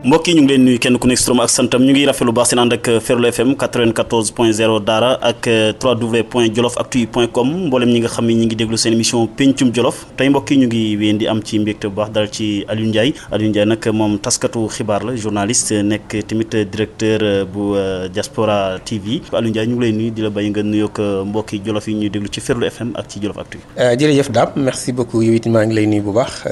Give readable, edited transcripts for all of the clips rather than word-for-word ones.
mbokk yi ñu ngi leen nuyu kenn ku nekk si turam ak santam ñu ngi rafetlu baax seen ànd ak Ferlo FM 94.0 Daara ak www.jolofactu.com mboolem ñi nga xam ne ñi ngi déglu seen émission pencum Jolof tey mbokk yi ñu ngi wéen di am ci mbégte bu baax dal ci Aliou Ndiaye nag moom taskatu xibaar la journaliste nekk tamit directeur bu Diaspora TV Aliou Ndiaye ñu ngi lay nuyu di la bàyyi nga nuyoog mbokki Jolof yi ñuy déglu ci Ferlo FM ak ci Jolof Actu. jërëjëf Dame merci beaucoup yow it maa ngi lay nuyu bu baax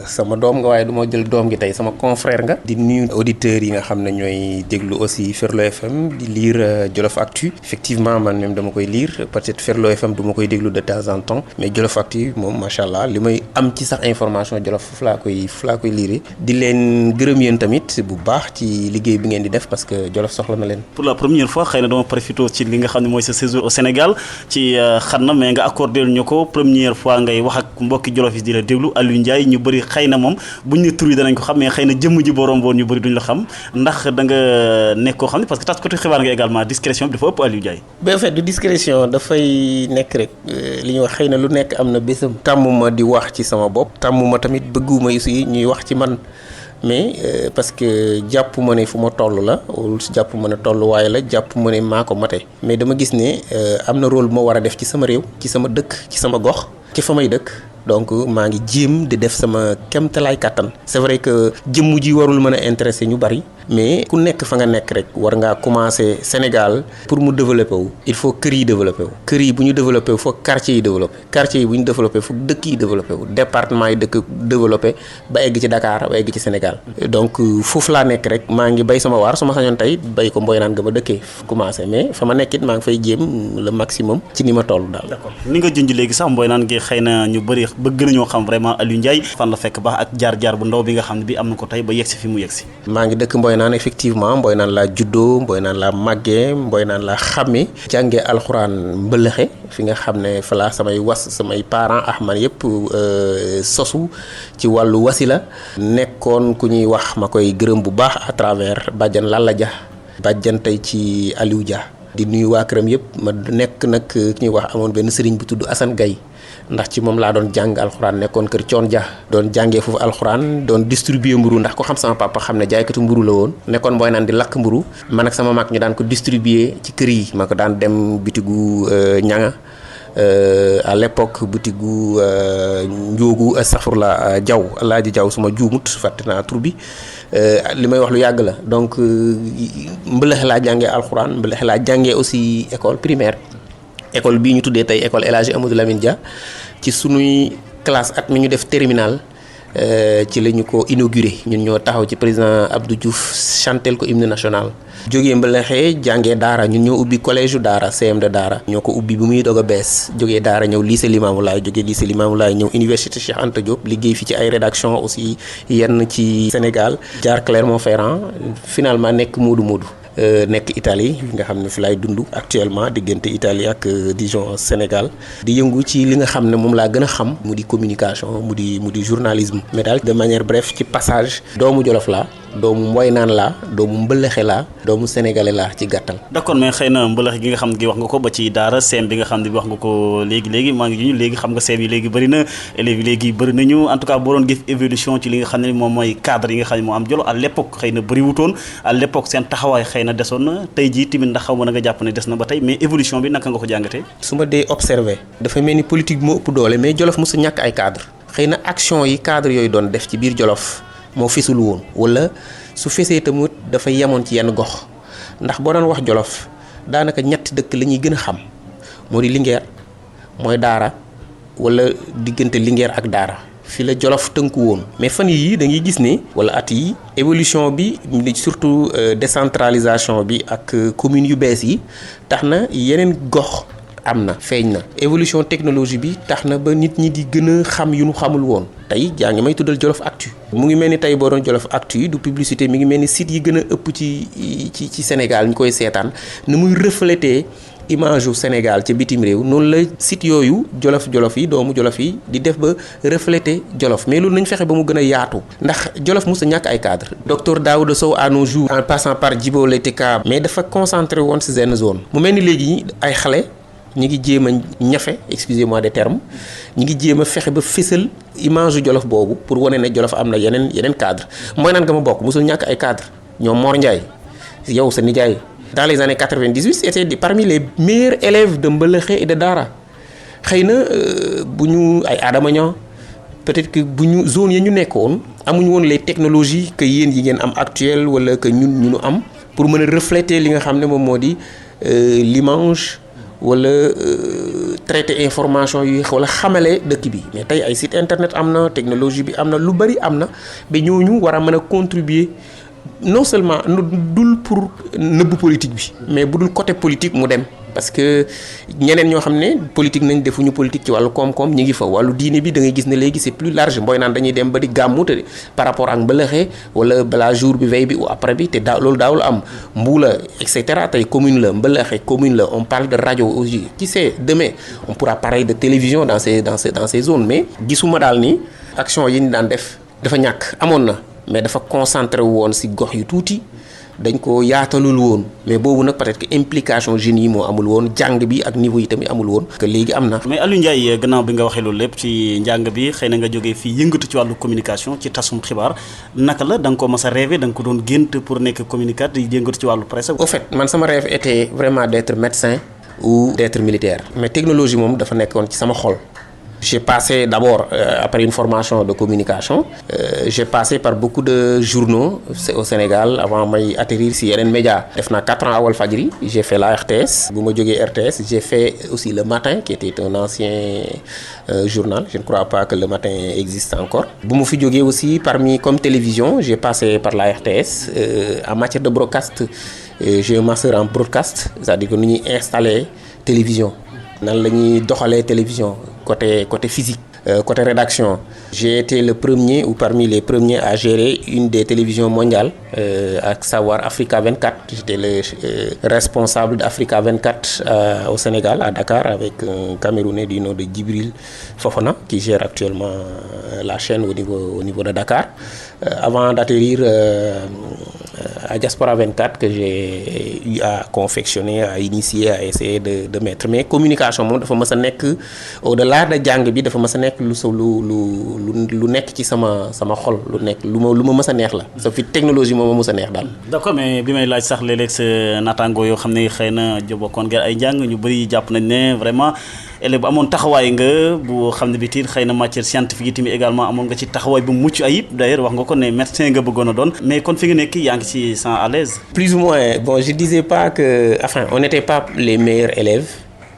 sama doom nga waaye du ma jël doom gi tey sama confrère nga. nuyu auditeurs yi nga xam ne ñooy déglu aussi Ferlo FM di lire Jolof Actu effectivement man même dama koy lire peut-être Ferlo FM du ma koy déglu de temps en temps mais Jolof Actu moom macha allah li may am ci sax information Jolof foofu laa koy lire di leen gërëm yéen tamit bu baax ci liggéey bi ngeen di def parce que Jolof soxla na leen. pour la première fois xëy na dama profité ci li nga xam ne mooy sa séjour au Sénégal ci xan na mais nga accordé ñu ko première fois ngay wax ak mbokki Jolof yi di la déglu Aliou Ndiaye ñu bëri xëy na moom buñ ne tur yi danañ ko xam mais xëy na jëmm ji borom ñu bëri duñ la xam ndax da nga nekk koo xam ne parce que taskatu xibaar nga également discrétion bi dafa ëpp Aliou Ndiaye. ba en fait du discrétion dafay nekk rek li ñuy wax xëy na lu nekk am na bésam. tàmmuma di wax ci sama bopp. tàmmuma tamit bëgguma aussi ñuy wax ci man mais parce que jàpp ma ne fu ma toll la wala jàpp ma ne tolluwaay la jàpp ma ne maa ko mate mais dama gis ne am na rôle bu ma war a def ci sama réew ci sama dëkk ci sama gox ci fa may dëkk. donc maa ngi jéem di def sama kéemtalaay kàttan c'est vrai que jëmm ji warul mën a intéresser ñu bari mais ku nekk fa nga nekk rek war ngaa commencer Sénégal pour mu développer wu il faut kër yi développer wu kër yi bu ñu développer wu foog quartier yi développer quartier yi bu ñu développer foog dëkk yi développer wu département yi dëkk développer ba egg ci Dakar ba egg ci Sénégal donc foofu laa nekk rek maa ngi bay sama waar su ma sañoon tey bay ko mboy naan ga ma dëkkee commencer mais fa ma nekkit maa ngi fay jéem le maximum ci ni ma toll daal. d'accord ni nga junj léegi sax mboy naan gi xëy na ñu bëri bëgg nañoo xam vraiment Aliou Ndiaye fan la fekk baax ak jaar-jaar bu ndaw bi nga xam ne bi am na ko tey ba yegsi fi mu yegsi. maa ngi dëkk Mboy naan effectivement Mboy naan laa juddoo Mboy naan laa màggee Mboy naan laa xàmmee jàngee alxuraan mbëlëxe fi nga xam ne fa laa samay parents ak man yëpp sosu ci wàllu wasila nekkoon ku ñuy wax ma koy gërëm bu baax à travers bàjjan Lalla Dia bàjjan tey ci Aliou Dia di nuyu waa këram yëpp ma nekk nag ki ñuy wax amoon benn sëriñ bu tudd Assane Gaye ndax ci moom laa doon jàng alxuraan nekkoon kër Thion Dia doon jàngee foofu alxuraan doon distribuer mburu ndax ko xam sama papa xam ne jaaykatu mburu la woon nekkoon Mboy naan di lakk mburu man ak sama mag ñu daan ko distribuer ci kër yi ma ko daan dem bitigu ñanga à l'époque bitigu njóogu safurla jaw Alaaji Jaw suma juumut fàtte naa tur bi li may wax lu yàgg la donc mbëlëx laa jàngee alxuraan mbëlëx laa jàngee aussi école primaire école bii ñu tuddee tey école El Hadji Amadou Lamine Dia ci sunuy classe at mi ñu def terminal ci la ñu ko inauguré ñun ñoo taxaw ci président Abdou Diouf chantel ko hymne national jógee Mbalaxe jàngee Daara ñun ñoo ubbi collège Daara CM de Daara ñoo ko ubbi bu muy doog a bees jógee Daara ñëw lycée Limamoulaye jógee lycée Limamoulaye ñëw université Cheikh Anta Diop liggéey fi ci ay rédaction aussi yenn ci Sénégal jaar Clermont-Ferrand finalement nekk Moodu nekk Italie nga xam ne fi lay dund actuellement diggante Italie ak disons Sénégal di yëngu ci li nga xam ne moom laa gën a xam mu di communication mu di journalisme mais daal de manière bref ci passage doomu Jolof laa doomu Mboy naan laa doomu mbëlëxe laa doomu sénégalais laa ci gàttal. d'accord mais xëy na mbëlëxe gi nga xam ne wax nga ko ba ci Daara CM bi nga xam ne bi wax nga ko léegi maa ngi juñu léegi xam nga CM yi léegi bëri na élèves yi léegi bëri nañu en tout cas boo doon gis évolution ci li nga xam ne moom mooy cadre yi nga xam ne moo am Jolof à l'époque xëy na bëri wutoon à l'époque seen taxawaay xëy na desoon na tey jii tamit ndax xaw ma na nga jàpp ne des na ba tey mais évolution bi naka nga ko jàngatee. su ma dee observé dafa mel ni politique bi moo ëpp doole mais Jolof mos a ñàkk ay cadre xëy na action yi cadre yooyu doon def ci biir Jolof moo fesul woon wala su fesee tamit dafa yemoon ci yenn gox ndax boo doon wax Jolof daanaka ñetti dëkk la ñuy gën a xam moo di Linguère mooy Daara wala diggante Linguère ak Daara fi la Jolof tënku woon mais fan yii da ngay gis ne wala at yi évolution bi surtout décentralisation bi ak communes yu bees yi tax na yeneen gox am na feeñ na évolution technologie bi tax na ba nit ñi di gën a xam yu ñu xamul woon tey yaa ngi may tuddal Jolof Actu mu ngi mel ni tey boo doon Jolof Actu du publicité mi ngi mel ni site yi gën a ëpp ci Sénégal ñu koy seetaan ni muy refléter image yu Sénégal ca bitim réew noonu la site yooyu jolof yi doomu Jolof yi di def ba refléter Jolof mais loolu nañ fexe ba mu gën a yaatu ndax Jolof mos a ñàkk ay cadre docteur Daouda Sow à nos jours en passant par Djibo Leyti Ka mais dafa concentré woon ci benn zone mu mel ni léegi ay xale ñi ngi jéem a ñafe excusez-moi des termes ñi ngi jéem a fexe ba fésal image Jolof boobu pour wane ne Jolof am na yeneen cadre mooy naan nga ma bokk mosul ñàkk ay cadre ñoom Mor Ndiaye yow sa nijaay dans les années 98 c'était parmi les meilleurs élèves de Mbeuleukhe et de Dara xëy na bu ñu ay Adama Niang peut-être que bu ñu zone yi ñu nekkoon amuñu woon les technologies que yéen yi ngeen am actuel wala que ñun ñu am pour mën a refléter li nga xam ne moom moo di l'image wala traiter information yi wala xamale dëkk bi mais tey ay site internet am na technologie bi am na lu bari am na ba ñooñu war a mën a contribuer non seulement dul pour nëbb politique bi mais bu dul côté politique mu dem parce que ñeneen ñoo xam ne politique nañ defuñu politique ci wàllu koom-koom ñi ngi fa wàllu diine bi da ngay gis ne léegi c'est plus large mbooy naan dañuy dem ba di gàmmu te par rapport ak Mbeuleukhe wala balaa jour bi veille bi ou après bi te loolu daawul am Mbuula et cetera tey commune la Mbeuleukhe commune la on parle de radio aussi qui sait demain on pourra parler de télévision dans ces zones mais gisuma daal ni action yi ñu daan def dafa ñàkk amoon na mais dafa concentré woon ci gox yu tuuti dañ ko yaatalul woon mais boobu nag peut-être que implication jeunes yi moo amul woon jàng bi ak niveau yi tamit amul woon que léegi am na. mais Aliou Ndiaye gannaaw bi nga waxee loolu lépp ci njàng bi xëy na nga jógee fii yëngatu ci wàllu communication ci tasum xibaar naka la da nga ko mas a rêvé da nga ko doon gént pour nekk communicateur di yëngatu ci wàllu presse. au fait man sama rêve était vraiment d'être médecin ou d'être militaire mais technologie moom dafa nekkoon ci sama xol. J'ai passé d'abord, après une formation de communication, j'ai passé par beaucoup de journaux au Sénégal avant de atterrir sur yeneen médias. J'ai fait 4 ans à Walfadjri, j'ai fait la RTS. Quand je suis RTS, j'ai fait aussi Le Matin, qui était un ancien journal. Je ne crois pas que Le Matin existe encore. Quand je suis aussi comme télévision, j'ai passé par la RTS. En matière de broadcast, j'ai un master en broadcast, c'est-à-dire que nous avons installé télévision. Nan la ñuy doxalee télévision côté physique côté rédaction j'ai été le premier ou parmi les premiers à gérer une des télévisions mondiales à savoir Africa 24 j'étais le responsable d'Africa 24 au Sénégal à Dakar avec un Camerounais du nom de Djibril Fofana qui gère actuellement la chaîne au niveau de Dakar avant d'atterrir à Diaspora 24 que j'ai eu à confectionner à initier à essayer de mettre mais communication moom dafa mës a nekk au-delà de jàng bi dafa mës a nekk lu nekk ci sama xol lu nekk lu ma mës a neex la sa fi technologie moom ma mës a neex daal. d'accord mais bi may laaj sax léeg-léeg sa naataango yoo xam ne xëy na bokkoon ngeen ay njàng ñu bëri jàpp nañ ne vraiment élève bu amoon taxawaay nga bu xam ne bi tiit xëy na matière scientifique yi tamit également amoon nga ci taxawaay bu mucc ayib d'ailleurs wax nga ko ne médecin nga bëggoon a doon mais kon fi nga nekk yaa ngi ci sans à l'aise. Plus ou moins bon je disais pas que enfin on n'était pas les meilleurs élèves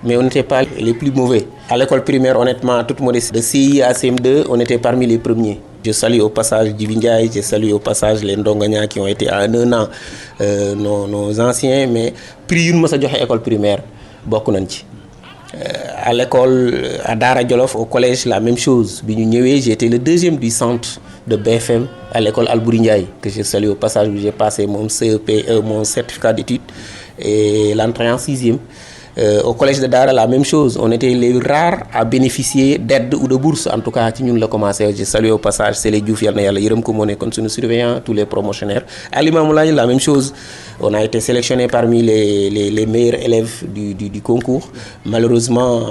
mais on n'était pas les plus mauvais. À l'école primaire honnêtement toute modestie de CI à CM2 on était parmi les premiers. Je salue au passage Djibi Ndiaye, je salue au passage les Ndongania qui ont été à 1 an nos anciens mais prix yu ñu mës a joxe école primaire bokk nañ ci. À l'école à Dara Jolof au collège la même chose bi ñu ñëwee j'étais le deuxième du centre de BFM à l'école Albouri Ndiaye que je salue au passage où j'ai passé mon CEP mon certificat d'études et l'entrée en 6e. Au collège de Dara la même chose on était les rares à bénéficier d'aide ou de bourse en tout cas ci ñun la commencé je salue au passage Sélé Diouf yal na yàlla yërëm ko moo nekkoon suñu surveillant tous les promotionnaires à Limamoulaye la même chose on a été sélectionné parmi les meilleurs élèves du concours malheureusement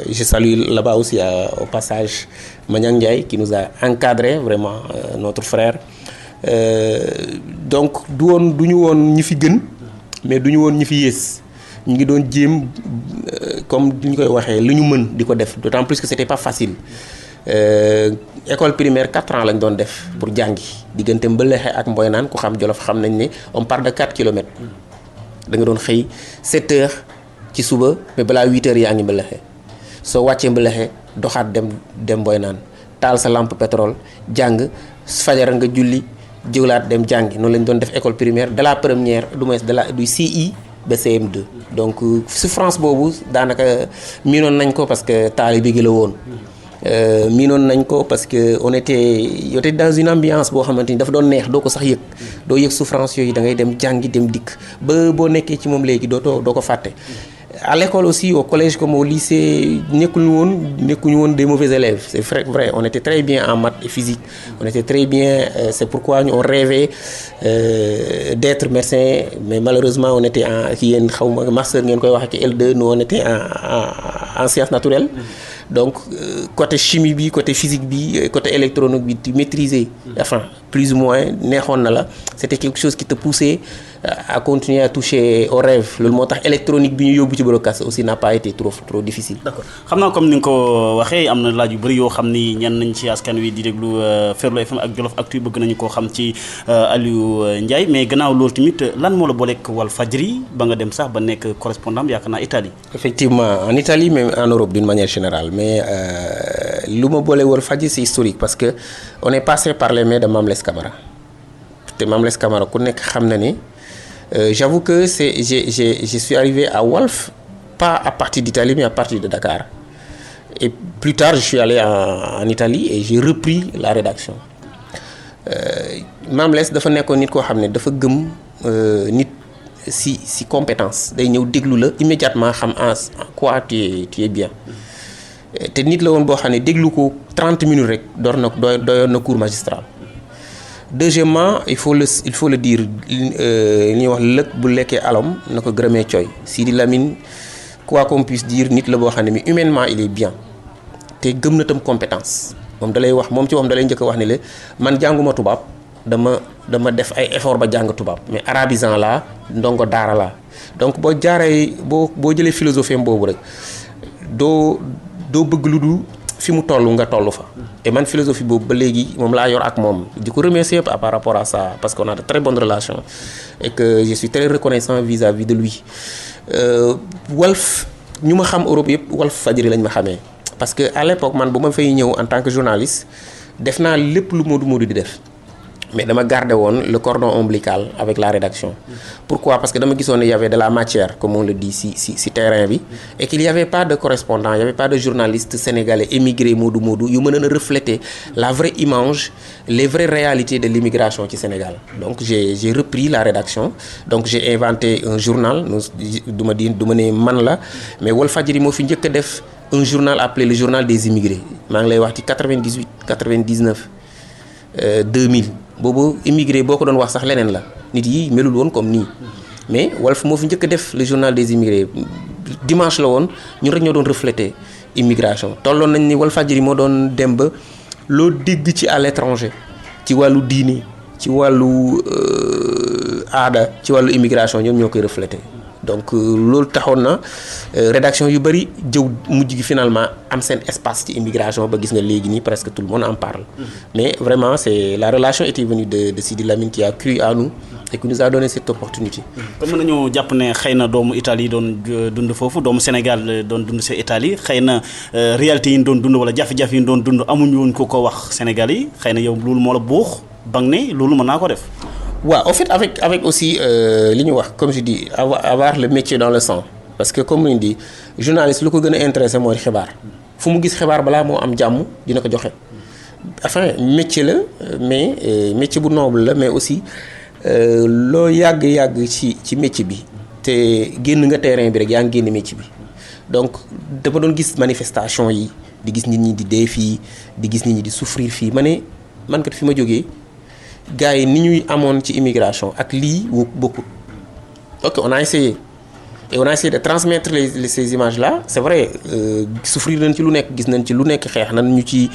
je salue là-bas aussi au passage Maniang Ndiaye qui nous a encadré vraiment notre frère donc du ñu woon ñi fi gën mais du ñu woon ñi fi yées ñu ngi doon jéem comme ñu koy waxee lu ñu mën di ko def d'autant plus que c'était pas facile école primaire 4 ans lañ doon def pour jàngi diggante Mbeuleukhe ak Mboynaan ku xam Jolof xam nañ ne on part de 4 kilomètres da nga doon xëy 7 heures ci suba mais balaa 8 heures yaa ngi Mbeuleukhe soo wàccee Mbeuleukhe doxaat dem Mboynaan taal sa lampe pétrole jàng fajar nga julli jëlaat dem jàngi noonu lañ doon def école primaire de la première du CI ba CM2 donc souffrance boobu daanaka miinoon nañ ko parce que taalibe gi la woon miinoon nañ ko parce que on était dans une ambiance boo xamante ni dafa doon neex doo ko sax yëg doo yëg souffrance yooyu da ngay dem jàngi dem dikk ba boo nekkee ci moom léegi doo ko fàtte À l'école aussi, au collège comme au lycée, nekkuñu woon des mauvais élèves. C'est vrai, on était très bien en maths et physique. On était très bien, c'est pourquoi on rêvait d'être médecin, mais malheureusement on était en master L2, nous on était en sciences naturelles. Donc côté chimie bi, côté physique bi, côté électronique bi, tu maîtrisais, enfin plus ou moins neexoon na la. C'était quelque chose qui te poussait à continuer à toucher au rêve. Le montage électronique bi ñu yóbbu ci Brocass aussi n'a pas été trop difficile. D'accord xam naa comme ni nga ko waxee am na laaj yu bëri yoo xam ni ñenn nañ ci askan wi di déglu Ferlo FM ak Jolof Actu bëgg nañu koo xam ci Aliou Ndiaye mais gannaaw loolu tamit lan moo la booleeg Walfadjri ba nga dem sax ba nekk correspondant yaakaar naa Italie. Effectivement en Italie même en Europe d'une manière générale mais lu ma boole Walfadjri c'est historique parce que on est passé par les mains de Mame Less Camara te Mame Less Camara ku nekk xam na ni. J'avoue que je suis arrivé à Walf pas à partir d'Italie mais à partir de Dakar et plus tard je suis allé en Italie et j'ai repris la rédaction. Mame Less dafa nekkoon nit koo xam ne dafa gëm nit si compétence day ñëw déglu la immédiatement xam en quoi tu es bien te nit la woon boo xam ne déglu ko 30 minutes rek doyoon na cours magistral. Deuxièmement il faut le dire li ñuy wax lëg bu lekkee alom na ko gërëmee cooy Sidi Lamine quoi qu'on puisse dire nit la boo xam ne mi humainement il est bien te gëm na tam compétence moom dalay wax moom ci waxam dalay njëkk a wax ni la man jànguma tubaab dama def ay effort ba jàng tubaab mais arabisant laa ndongo daara laa donc boo jëlee philosophie boobu rek doo bëgg lu dul fi mu toll nga toll fa et man philosophie boobu ba léegi moom laa yor ak moom di ko remercier par rapport à ça parce qu'on a de très bonnes relations et que je suis très reconnaissant vis-à-vis de lui. Walf ñu ma xam Europe yëpp Walfadjri lañ ma xamee parce que à l'époque man bu ma fay ñëw en tant que journaliste def naa lépp lu Modou di def mais dama garder woon le cordon ombilical avec la rédaction. Pourquoi? Parce que dama gisoon ne y avait de la matière comme on le dit si terrain bi et qu'il y avait pas de correspondant, il y avait pas de journalistes sénégalais émigrés Modou yu mën a refléter la vraie image, les vraies réalités de l'immigration ci Sénégal. Donc j'ai repris la rédaction, donc j'ai inventé un journal du ma ne man la mais Walfadjri moo fi njëkk a def un journal appelé le journal des immigrés maa ngi lay wax ci 98 99 2000 boobu immigré boo ko doon wax sax leneen la nit yi melul woon comme nii mais Walf moo fi njëkk a def le journal des immigrés dimanche la woon ñun rek ñoo doon refléter immigration tolloon nañ ni Walfadjri moo doon dem ba loo dégg ci à l'étranger ci wàllu diine ci wàllu aada ci wàllu immigration ñoom ñoo koy refléter donc loolu taxoon na rédaction yu bëri jëw mujj gi finalement am seen espace ci immigration ba gis nga léegi nii presque tout le monde en parle. Mais vraiment c'est la relation était venue de Sidi Lamine qui a cru à nous et qui nous a donné cette opportunité. comme mën nañoo jàpp ne xëy na doomu Italie doon dund foofu doomu Sénégal doon dund ci Italie xëy na réalité yi ñu doon dund wala jafe-jafe yi ñu doon dund amuñu woon ko wax Sénégal yi xëy na yow loolu moo la buux ba nga ne loolu mën naa ko def. waaw en fait avec aussi li ñu wax comme je dis avoir le métier dans le sang parce que comme ni di journaliste lu ko gën a intéressé mooy xibaar fu mu gis xibaar balaa moo am jàmm dina ko joxe enfin métier la mais métier bu noble la mais aussi loo yàgg ci métier bi te génn nga terrain bi rek yaa ngi génn métier bi donc dama doon gis manifestation yi di gis nit ñi di dee fii di gis nit ñi di souffrir fii ma ne man kat fi ma jógee gars yi ni ñuy amoon ci immigration ak lii bokkut. Ok on a essayé et on a essayé de transmettre ces images là c'est vrai souffrir nañ ci lu nekk gis nañ ci lu nekk xeex nañ ñu ci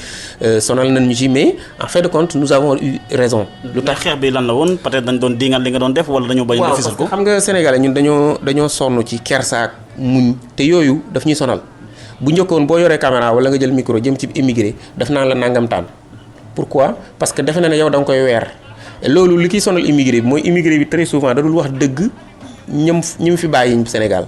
sonal nañ ñu ci mais en fait de compte nous avons eu raison. lu tax xeex bi lan la woon peut-être dañ doon dingal li nga doon def wala dañoo bañ a fisal ko. xam nga Sénégalais ñun dañoo sonn ci kersaak muñ te yooyu daf ñuy sonal bu njëkkoon boo yoree caméra wala nga jël micro jëm ci immigré daf naan la nangam taan. Pourquoi? Parce que defe na ne yow da nga koy weer loolu li kiy sonal immigré bi mooy immigré bi très souvent da dul wax dëgg ñi mu fi bàyyi Sénégal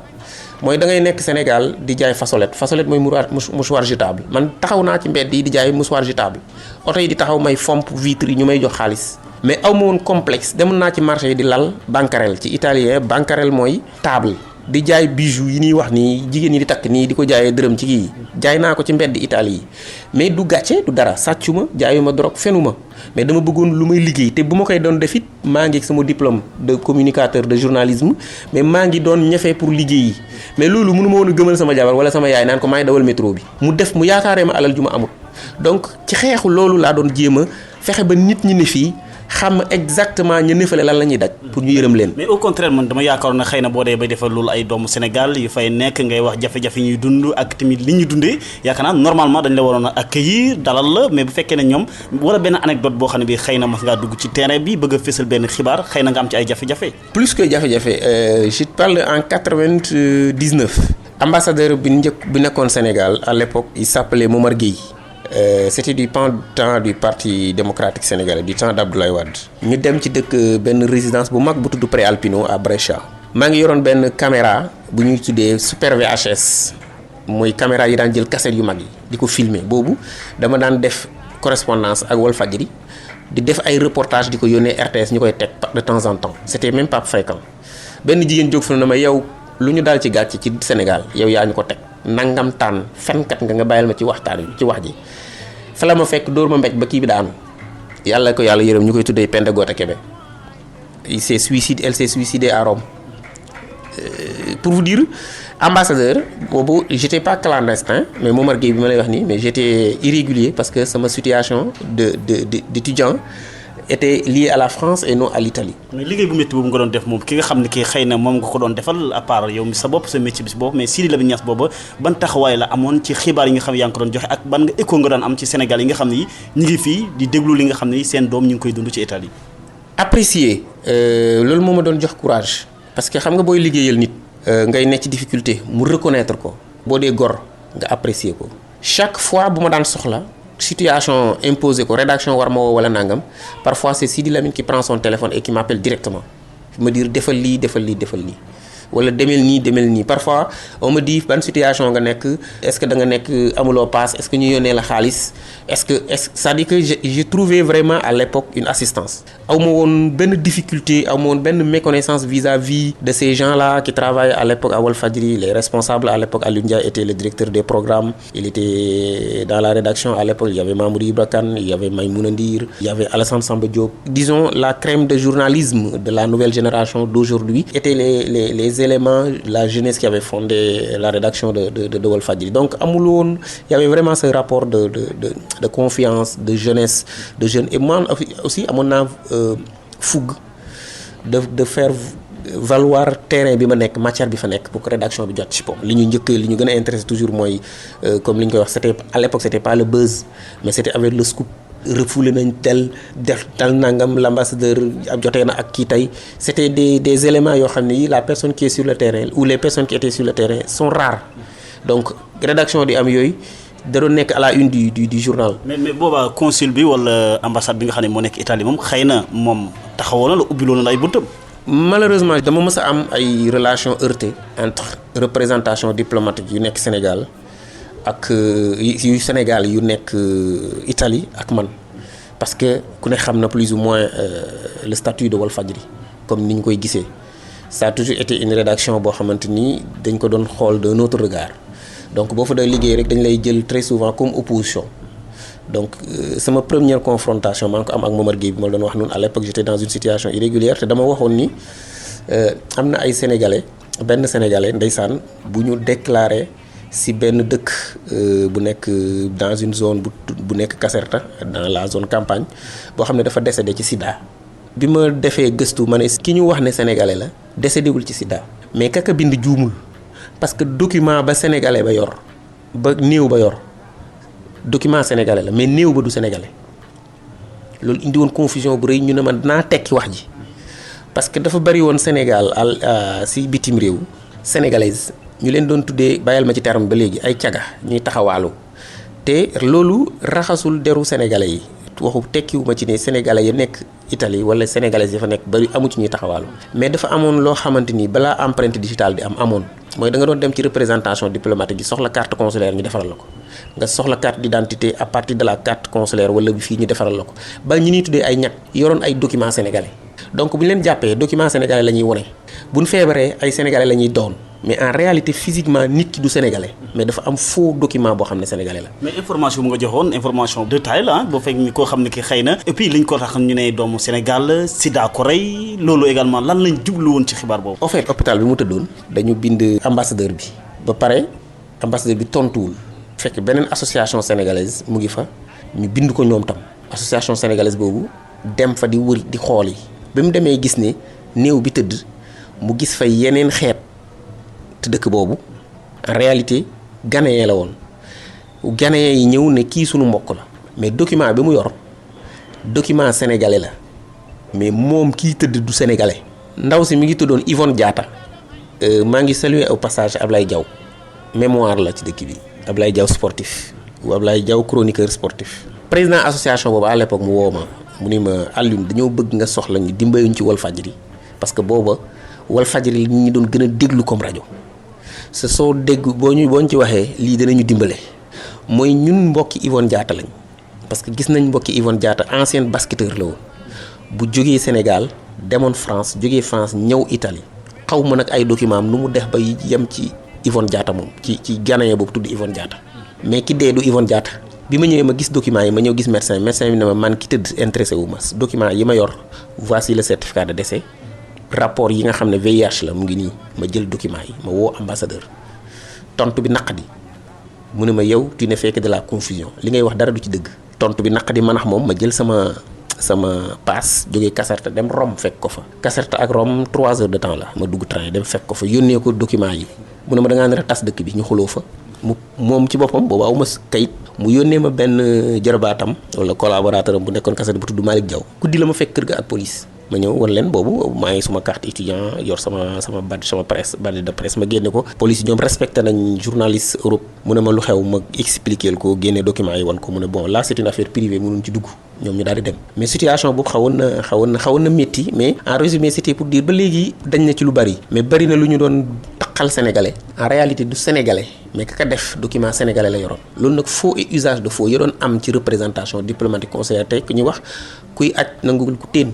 mooy da ngay nekk Sénégal di jaay fasolette mooy mouchoir jetable man taxaw naa ci mbedd yi di jaay mouchoir jetable oto yi di taxaw may fomp vitre yi ñu may jox xaalis mais aw ma woon complexe demoon naa ci marché yi di lal bancarelle ci italien bancarelle mooy table di jaay bijoux yi ñuy wax nii jigéen ñi di takk nii di ko jaayee dërëm ci kii jaay naa ko ci mbedd Italie yi mais du gàcce du dara sàccuma jaayuma drogue fenuma mais dama bëggoon lu may liggéey te bu ma koy doon def it maa ngi ak sama diplôme de communicateur de journalisme mais maa ngi doon ñafe pour liggéey yi mais loolu mënu ma woon a gëmal sama jabar wala sama yaay naan ko maay dawal métro bi mu def mu yaakaaree ma alal ju ma amul donc ci xeexu loolu laa doon jéem a fexe ba nit ñi ne fii xam exactement ñu nëfale lan la ñuy daj pour ñu yërëm leen. mais au contraire man dama yaakaar na xëy na boo dee bay defal loolu ay doomu Sénégal yu fay nekk ngay wax jafe-jafe ñuy dund ak tamit li ñu dundee yaakaar naa normalement dañ la waroon a accueillir dalal la mais bu fekkee ne ñoom wala benn anecdote boo xam ne bi xëy na mas ngaa dugg ci terrain bi bëgg a fésal benn xibaar xëy na nga am ci ay jafe-jafe. plus que jafe-jafe je parle en 99 ambassadeur bi nekkoon Sénégal à l'époque il s'appelait Momar Gueye. C'était du temps du parti démocratique sénégalais du temps d'Abdoulaye Wade ñu dem ci dëkk benn résidence bu mag bu tudd Préalpino à Brescia maa ngi yoroon benn caméra bu ñuy tuddee Super VHS mooy caméra yi daan jël cassette yu mag yi di ko filmer boobu dama daan def correspondance ak Walfadjri di def ay reportage di ko yónnee RTS ñu koy teg de temps en temps c'était même pas fréquent benn jigéen jóg fa na ma yow lu ñu daal ci gàcce ci Sénégal yow yaa ñu ko teg nangam tànn fenkat nga bàyyil ma ci waxtaan wi ci wax ji fa la ma fekk dóor ma mbéj ba kii bi daanu yàlla ko yàlla yërëm ñu koy tuddee Penda Gota Kébé elle s'est suicidée à Rome pour vous dire ambassadeur boobu j'étais pas clandestin mais Momar Gueye bi ma lay wax nii mais j'étais irrégulier parce que sama situation d'étudiant était lié à la France et non à l'Italie. mais liggéey bu métti boobu nga doon def moom ki nga xam ne kii xëy na moom nga ko doon defal à part yow mi sa bopp sa métier bi si bopp mais Sidy Lamine Niass booba ban taxawaay la amoon ci xibaar yi nga xam ne yaa ngi ko doon joxe ak ban nga écho nga daan am ci Sénégal yi nga xam ne ñu ngi fii di déglu li nga xam ne seen doom ñu ngi koy dund ci Italie. apprécier loolu moo ma doon jox courage parce que xam nga booy liggéeyal nit. ngay nekk ci difficulté mu reconnaître ko. boo dee gor nga apprécier ko. chaque fois bu ma daan soxla. situation imposée ko rédaction war ma woo wala nangam parfois c'est Sidy Lamine qui prend son téléphone et qui m'appelle directement me dire defal lii wala demel nii parfois on me dit ban situation nga nekk est-ce que da nga nekk amuloo passe est-ce que ñu yónnee la xaalis est-ce que c'est-à-dire que j'ai trouvé vraiment à l'époque une assistance aw ma woon benn difficulté aw ma woon benn méconnaissance vis-à-vis de ces gens-là qui travaillent à l'époque à Walfadjri les responsables à l'époque Alioune Ndiaye était le directeur des programmes il était dans la rédaction à l'époque il y avait Mamoudou Ibra Kane il y avait Maïmouna Ndir il y avait Alassane Samba Diop disons la crème de journalisme de la nouvelle génération d'aujourd'hui étaient les éléments la jeunesse qui avait fondé la rédaction de Walfadjri donc amul woon il y avait vraiment ce rapport de confiance de jeunesse de jeunes et moi aussi amoon naa fougue de faire valoir terrain bi ma nekk matière bi fa nekk pour que rédaction bi jot ci pom li ñu gën a intéressé toujours mooy comme li ñu koy wax c'était à l'époque c'était pas le buzz mais c'était avec le scoop refoulé nañ def tal nangam l'ambassadeur jotee na ak kii tey c'était des éléments yoo xam ne yi la personne qui est sur le terrain ou les personnes qui étaient sur le terrain sont rares donc rédaction di am yooyu da doon nekk à la une du journal. mais boobaa consul bi wala ambassade bi nga xam ne moo nekk Italie moom xëy na moom taxawoon na la ubbiloon na ay buntam. malheureusement dama mës a am ay relations heurtées entre représentation diplomatique yu nekk Sénégal ak yu Sénégal yu nekk Italie ak man parce que ku ne xam na plus ou moins le statut de Walfadjri comme ni ñu koy gisee ça a toujours été une rédaction boo xamante ni dañ ko doon xool d'un autre regard donc boo fa doon liggéey rek dañ lay jël très souvent comme opposition donc sama première confrontation maa ngi ko am ak Momar Gueye bi ma doon wax noonu à l'époque j'étais dans une situation irrégulière te dama waxoon ni am na ay sénégalais benn sénégalais ndeysaan bu ñu déclaré si benn dëkk bu nekk dans une zone bu nekk Caserta dans la zone campagne boo xam ne dafa décédé ci sida bi ma defee gëstu ma ne ki ñu wax ne sénégalais la décédé wul ci sida mais kaka bind juumul parce que document ba sénégalais ba yor ba néew ba yor document sénégalais la mais néew ba du sénégalais loolu indi woon confusion bu rëy ñu ne ma dinaa tekki wax ji parce que dafa bari woon Sénégal si bitim réew sénégalaise ñu leen doon tuddee bàyyal ma ci terme ba léegi ay caga ñuy taxawaalu te loolu raxasul deru sénégalais yi waxu tekkiwuma ci ne sénégalais yi nekk Italie wala sénégalais yi fa nekk bari amu ci ñuy taxawaalu mais dafa amoon loo xamante ni balaa empreinte digitale di amoon mooy da nga doon dem ci représentation diplomatique yi soxla carte consulaire ñu defaral la ko nga soxla carte d'identité à partir de la carte consulaire wala bi fii ñu defaral la ko ba ñu ñuy tuddee ay ñag yoroon ay documents sénégalais donc bu ñu leen jàppee document sénégalais la ñuy wone bu ñu feebaree ay sénégalais la ñuy doon mais en réalité physiquement nit ki du sénégalais mais dafa am faux document boo xam ne sénégalais la. mais information bu nga joxoon information de taille la boo fekk ni koo xam ne ki xëy na et puis liñ ko tax ñu ne doomu Sénégal sida ko rey loolu également lan lañ jublu woon ci xibaar boobu. en fait hôpital bi mu tëddoon dañu bind ambassadeur bi ba pare ambassadeur bi tontuwul fekk beneen association sénégalaise mu ngi fa ñu bind ko ñoom tam association sénégalaise boobu dem fa di wër di xool yi ba mu demee gis ne néew bi tëdd mu gis fa yeneen xeet te dëkk boobu en réalité ghanéen la woon ghanéen yi ñëw ne kii sunu mbokk la mais document bi mu yor document sénégalais la mais moom kii tëdd du sénégalais. ndaw si mi ngi tuddoon Yvonne Diatta maa ngi saluer au passage Ablaye Diaw mémoire la ci dëkk bi Ablaye Diaw sportif ou Ablaye Diaw chroniqueur sportif. président association boobu à l'époque mu woo ma mu ni ma Alioune dañoo bëgg nga soxla ñu dimbayuñ ci Walfadjri parce que booba Walfadjri ñi doon gën a déglu comme rajo sa soo dégg boo ñu ci waxee lii dinañu dimbale mooy ñun mbokki Yvonne Diatta lañ parce que gis nañ mbokki Yvonne Diatta ancien basketteur la woon bu jógee Sénégal demoon France jógee France ñëw Italie xaw ma nag ay documents am nu mu def ba yem ci Yvonne Diatta moom ci Ghanéen boobu tudd Yvonne Diatta mais ki dee du Yvonne Diatta. bi ma ñëwee ma gis documents yi ma ñëw gis médecin bi ne ma man ki tëdd intéressé wu ma documents yi ma yor voici le certificat de décès rapport yi nga xam ne VIH la mu ngi nii ma jël documents yi ma woo ambassadeur tontu bi naqadi mu ne ma yow tu ne fais que de la confusion li ngay wax dara du ci dëgg tontu bi naqadi man ak moom ma jël sama passe jógee Caserta dem Rome fekk ko fa Caserta ak Rome 3 heures de temps la ma dugg train dem fekk ko fa yónnee ko documents yi mu ne ma da ngaa nar a tas dëkk bi ñu xuloo fa moom ci boppam boobu aw ma kayit mu yónnee ma benn jarbaatam wala collaborateur am bu nekkoon Caserta bu tudd Malick Diaw guddi la ma fekk kër ga ak police ma ñëw wan leen boobu maa ngi suma carte étudiant yor sama badge sama presse badge de presse ma génne ko police ñoom respecté nañ journaliste Europe mu ne ma lu xew ma expliquer ko génne documents yi wan ko mu ne bon là c'est une affaire privée mënuñ ci dugg ñoom ñu daal di dem mais situation boobu xawoon na métti mais en résumé c'était pour dire ba léegi dañ na ci lu bari mais bari na lu ñu doon taqal sénégalais en réalité du sénégalais mais ka def document sénégalais la yoroon loolu nag faux et usage de faux yi doon am ci représentation diplomatique conseillère tey ku ñu wax kuy aj nangul ku teen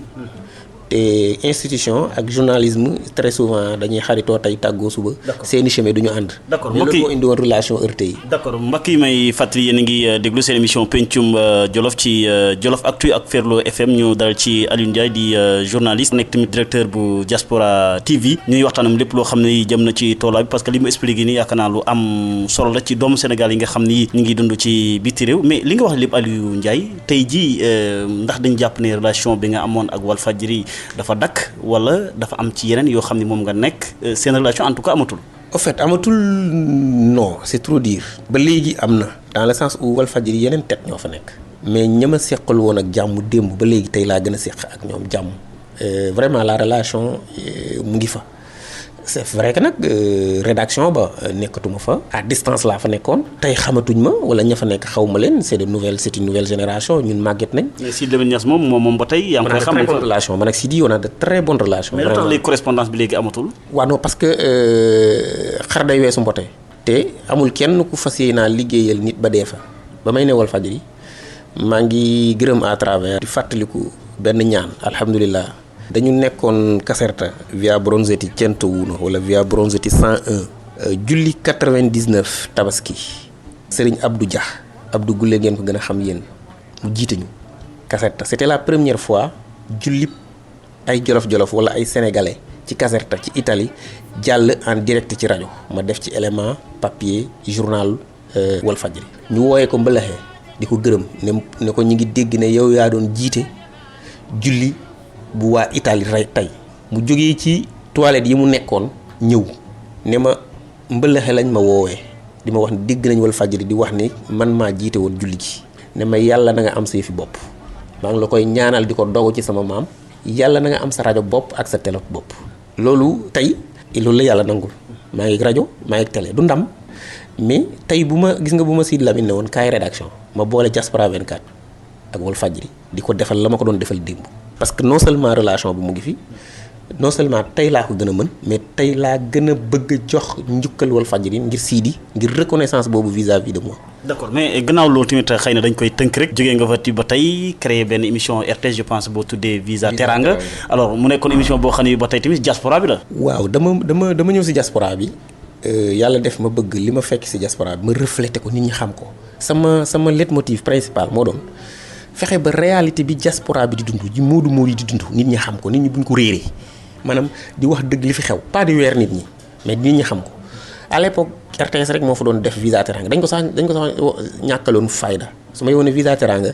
te institution ak journalisme très souvent dañuy xaritoo tey tàggoo suba. seeni chemin du ñu ànd. d'accord mbokk yi moo indi woon relation heurtée yi. d'accord mbokk yi may fàttali yéen a ngi déglu seen émission pencum Jolof ci Jolof Actu ak Ferlo FM ñu dal ci Alioune Ndiaye di journaliste nekk tamit directeur bu Diaspora TV ñuy waxtaanam lépp loo xam ne jëm na ci toolaa bi parce que li mu expliqué nii yaakaar naa lu am solo la ci doomu Sénégal yi nga xam ni ñu ngi dund ci biti réew mais li nga wax lépp Aliou Ndiaye tey jii ndax dañu jàpp ne relation bi nga amoon ak Walfadjri dafa dakk wala dafa am ci yeneen yoo xam ne moom nga nekk seen relation en tout cas amatul. en fait amatul non c'est trop dire. ba léegi am na dans le sens où Walfadjri yeneen tête ñoo fa nekk. mais ñama seqal woon ak jàmm démb ba léegi tey laa gën a seq ak ñoom jàmm vraiment la relation mu ngi fa. c'est vrai que nag rédaction ba nekkatuma fa à distance laa fa nekkoon tey xamatuñ ma wala ña fa nekk xaw ma leen c'est une nouvelle génération ñun màgget nañ. mais Sidi Lamine Niass moom ba tey. yaa ngi koy xam très bonne relation man ak Sidi on a de très bonnes relations. mais lu tax les correspondances bi léegi amatul. waaw non parce que xar day weesu mbote. te amul kenn ku fas yéenaa liggéeyal nit ba dee fa ba may ne Walfadjri maa ngi gërëm à travers. di fàttaliku benn ñaan alhamdulilah. dañu nekkoon Caserta via Bronzetti Centouno wala via Bronzetti 101 julli 99 tabaski Serigne Abdou Dia Abdou Goulé ngeen ko gën a xam yéen mu jiite ñu Caserta c'était la première fois julli ay jolof-jolof wala ay sénégalais ci Caserta ci Italie jàll en direct ci rajo ma def ci élément papier journal Walfadjri ñu wooyee ko mbalaxee di ko gërëm ne ko ñu ngi dégg ne yow yaa doon jiite julli bu waa Italie tey mu jógee ci toilette yi mu nekkoon ñëw ne ma mbëlëxe lañ ma woowee di ma wax ne dégg nañ Walfadjri di wax ni man maa jiite woon julli gi ne ma yàlla na nga am sa fi bopp maa ngi la koy ñaanal di ko dogu ci sama maam yàlla na nga am sa rajo bopp ak sa télé bopp loolu tey loolu la yàlla nangul maa ngi rajo maa ngi télé du ndam mais tey bu ma Sidi Lamine ne woon kaay rédaction ma boole Diaspora 24 ak Walfadjri di ko defal la ma ko doon defal démb parce que non seulement relation bi mu ngi fi non seulement tey laa ko gën a mën mais tey laa gën a bëgg a jox njukkal Walfadjri ngir Sidi ngir reconnaissance boobu vis-à-vis de moi. d'accord mais gannaaw loolu tamit xëy na dañ koy tënk rek jógee nga fa ba tey créer benn émission RTS je pense boo tuddee Visa Teranga alors mu nekkoon émission boo xam ne ba tey tamit diaspora bi la. waaw dama ñëw si diaspora bi yàlla def ma bëgg li ma fekk ci diaspora bi ma refléter ko nit ñi xam ko sama leitmotiv principal moo doon fexe ba réalité bi diaspora bi di dund ji moodu yi di dund nit ñi xam ko nit ñi buñ ko réeree maanaam di wax dëgg li fi xew pas di weer nit ñi mais nit ñi xam ko à l'époque RTS rek moo fa doon def Visa Teranga dañ ko sax ñàkkaloon fayda su ma yoone Visa Teranga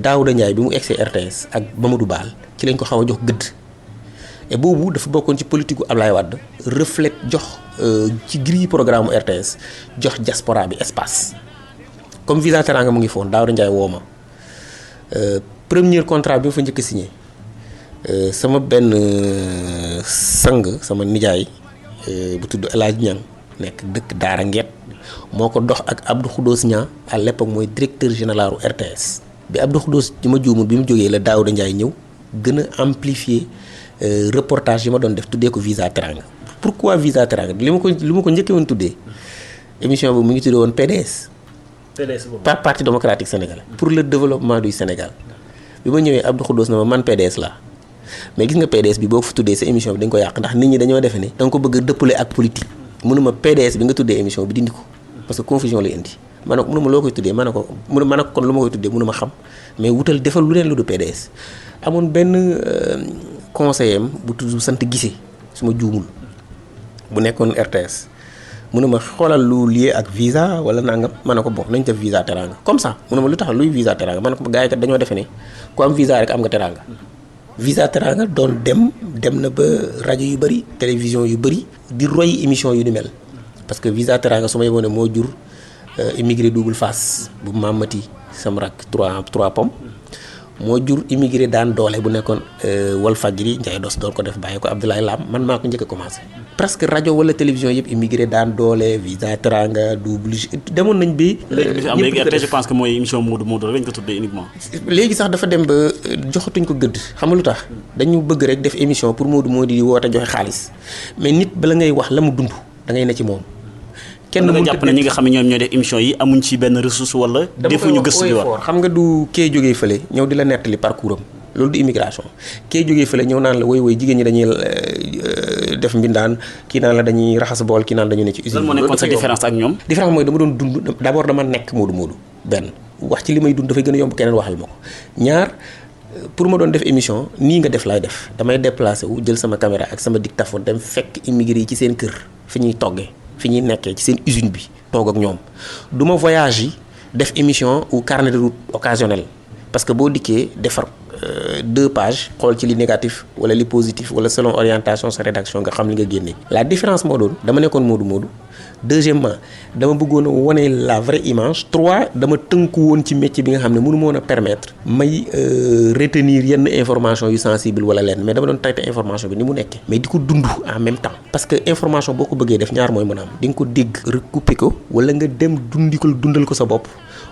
Daouda Ndiaye bi mu egsee RTS ak Mamadou Baal ci lañ ko xaw a jox gëdd et boobu dafa bokkoon ci politique gu Ablaye Wade reflète jox ci grille programme RTS jox diaspora bi espace comme Visa Teranga mu ngi foon Daouda Ndiaye woo ma premier contrat bi ma fa njëkk a signé sama benn sang sama nijaay bu tudd El Hadj Niang nekk dëkk Daara Ngeet moo ko dox ak Abdou Khoudoss Niang à l'époque mooy directeur général RTS bi Abdou Khoudoss di ma juumul bi mu jógee la Daouda Ndiaye ñëw gën a amplifier reportage yi ma doon def tuddee ko Visa Teranga. Pourquoi Visa Teranga li ma ko njëkkee woon tuddee émission boobu mu ngi tuddee woon PDS. PDS boobu pas Parti démocratique sénégalais. pour le développement du Sénégal bi ma ñëwee Abdou Khoudoss na ma man PDS laa mais gis nga PDS bi boo ko fa tuddee sa émission bi dañ ko yàq ndax nit ñi dañoo defe ne da nga ko bëgg a dëppale ak politique. mënuma PDS bi nga tuddee émission bi dindi ko parce que confusion lay indi ma ne ko mënuma loo koy tuddee ma ne ko kon lu ma koy tuddee mënuma xam mais wutal defal lu leen lu du PDS amoon benn conseiller am bu tudd sant Gissé su ma juumul bu nekkoon RTS mënuma xoolal lu lié ak visa wala nangam ma ne ko bon nañ def Visa Teranga comme ça mënuma lu tax luy Visa Teranga ma ne ko gars yi kat dañoo defe ne ku am visa rek am nga teranga Visa Teranga doon dem na ba rajo yu bëri télévision yu bëri di roy émission yu ni mel parce que Visa Teranga su ma yeboone moo jur immigré double face bu Mamati sama rak 3 pommes moo jur immigré daan doole bu nekkoon Walfadjri Ndiaye Dos doon ko def bàyyi ko Abdoulaye Lam man maa ko njëkk a commencé presque rajo wala télévision yëpp immigré daan doole Visa Teranga double demoon nañ bi léegi je pense que mooy émission Modou lañ ko tuddee uniquement. léegi sax dafa dem ba joxatuñ ko gëdd xam nga lu tax dañu bëgg rek def émission pour Modou di woote joxe xaalis mais nit bala ngay wax la mu dund da ngay ne ci moom. kenn mënut a jàpp ne ñi nga xam ne ñoom ñooy def émission yi amuñ ci benn ressource wala. defuñu gëstu bi wax xam nga du kee jógee fële ñëw di la nettali parcours am loolu du immigration kee jógee fële ñëw naan la woy jigéen ñi dañuy def mbindaan kii naan la dañuy raxas bool kii naan dañu ne ci usine. lan moo nekkoon sa différence ak ñoom. différence mooy dama doon dund d'abord dama nekk Modou benn wax ci li may dund dafay gën a yomb keneen waxal ma ko ñaar pour ma doon def émission nii nga def laay def damay déplacé wu jël sama caméra ak sama dictaphone dem fekk immigré yi ci seen kër fi ñuy toggee fi ñuy nekkee ci seen usine bi toog ak ñoom du ma voyage yi def émission ou carnet de route occasionnel parce que boo dikkee defar 2 pages xool ci li négatif wala li positif wala selon orientation sa rédaction nga xam li nga génnee. la différence moo doon dama nekkoon Modou deuxièmement dama bëggoon a wane la vraie image 3 dama tënku woon ci métier bi nga xam ne mënu ma woon a permettre may retenir yenn information yu sensible wala leen mais dama doon traiter information bi ni mu nekkee mais di ko dund en même temps parce que information boo ko bëggee def ñaar mooy mën a am di nga ko dégg recouper ko wala nga dem dundal ko sa bopp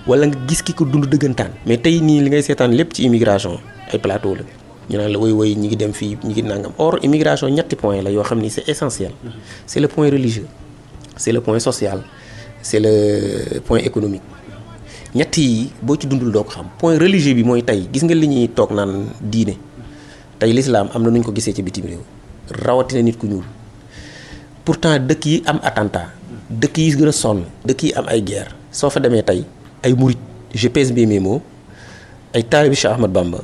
wala nga gis ki ko dund dëggantaan mais tey nii li ngay seetaan lépp ci immigration ay plateau la ñu naan la woy ñi ngi dem fii ñi ngi nangam or immigration ñetti point la yoo xam ni c'est essentiel c'est le point religieux c'est le point social c'est le point économique ñett yi boo ci dundul doo ko xam point religieux bi mooy tey gis nga li ñuy toog naan diine tey l'islam am na nu ñu ko gisee ci bitim réew rawatina nit ku ñuul pourtant dëkk yi am attentat dëkk yi gën a sonn dëkk yi am ay guerre soo fa demee tey ay murit je pèse bien mes mots ay taalibi Cheikh Ahmad Bamba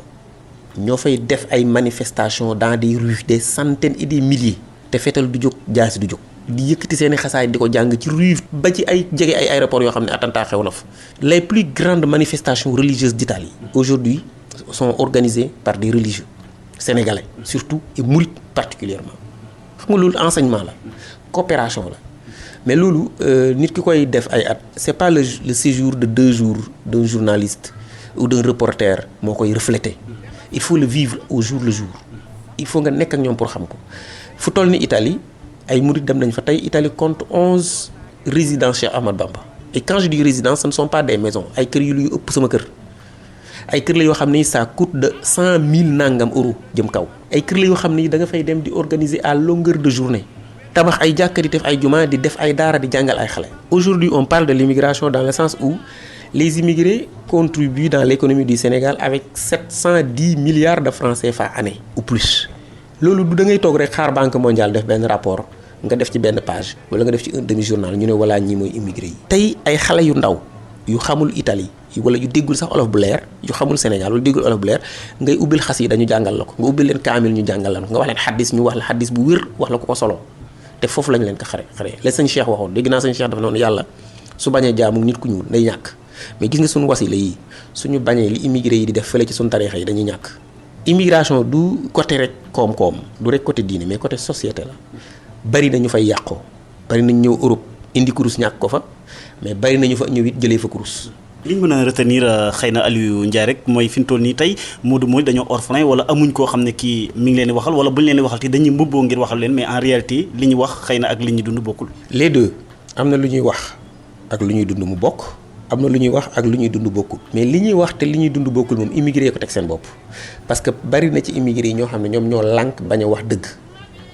ñoo fay def ay manifestations dans des rues des centaines et des milliers te fetal du jóg jaasi du jóg di yëkkati seeni xasaay di ko jàng ci rue ba ci ay jege ay aéroports yoo xam ne attentat xew na fa. les plus grandes manifestations religieuses d'Italie aujourd'hui sont organisées par des religieux sénégalais surtout et mourides particulièrement xam nga loolu enseignement la coopération la mais loolu nit ki koy def ay at c'est pas le séjour de 2 jours d'un journaliste ou d'un reporter moo koy refléter il faut le vivre au jour le jour il faut nga nekk ak ñoom pour xam ko fu toll ni Italie ay murid dem nañ fa tey Italie compte 11 résidences Cheikh Ahmad Bamba et quand je dis résidences ce ne sont pas des maisons ay kër yu ëpp sama kër ay kër la yoo xam ne ça coûte de 100 000 nangam euros jëm kaw ay kër la yoo xam ne da nga fay dem di organiser à longueur de journée tabax ay jàkka di def ay jumaa di def ay daara di jàngal ay xale. aujourd'hui on parle de l'immigration dans le sens où les immigrés contribuent dans l'économie du Sénégal avec 710 milliards de francs CFA année ou plus loolu du da ngay toog rek xaar Banque mondiale def benn rapport nga def ci benn page wala nga def ci un demi journal ñu ne voilà ñi mooy immigré yi. tey ay xale yu ndaw yu xamul Italie wala yu déggul sax olof bu leer yu xamul Sénégal wala déggul olof bu leer ngay ubbil xas yi dañu jàngal la ko nga ubbil leen kaamil ñu jàngal la ko nga wax leen xaddis ñu wax la xaddis bu wér wax la ko solo te foofu lañ leen ko xare la sëñ Cheikh waxoon dégg naa sëñ Cheikh dafa noonu yàlla su bañee jaamu nit ku ñuul day ñàkk mais gis nga suñu wasila yi suñu bañee li immigré yi di def fële ci suñu tarixa yi dañuy ñàkk. immigration du côté rek koom-koom du rek côté diine mais côté société la bari na ñu fay yàqoo bari nañ ñëw Europe indi kurus ñàkk ko fa mais bari nañu fa ñëw it jëlee fa kurus. li ñu mën a retenir xëy na Aliou Ndiaye rek mooy fi mu toll nii tey Modou mooy dañoo orphelin wala amuñ koo xam ne kii mi ngi leen di waxal wala buñ leen di waxal te dañuy mbubboo ngir waxal leen mais en réalité li ñu wax xëy na ak li ñu dund bokkul. les deux am na lu ñuy wax ak lu ñuy dund mu bokk am na lu ñuy wax ak lu ñuy dund bokkul mais li ñuy wax te li ñuy dund bokkul moom immigré ko teg seen bopp parce que bari na ci immigré yi ñoo xam ne ñoom ñoo lànk bañ a wax dëgg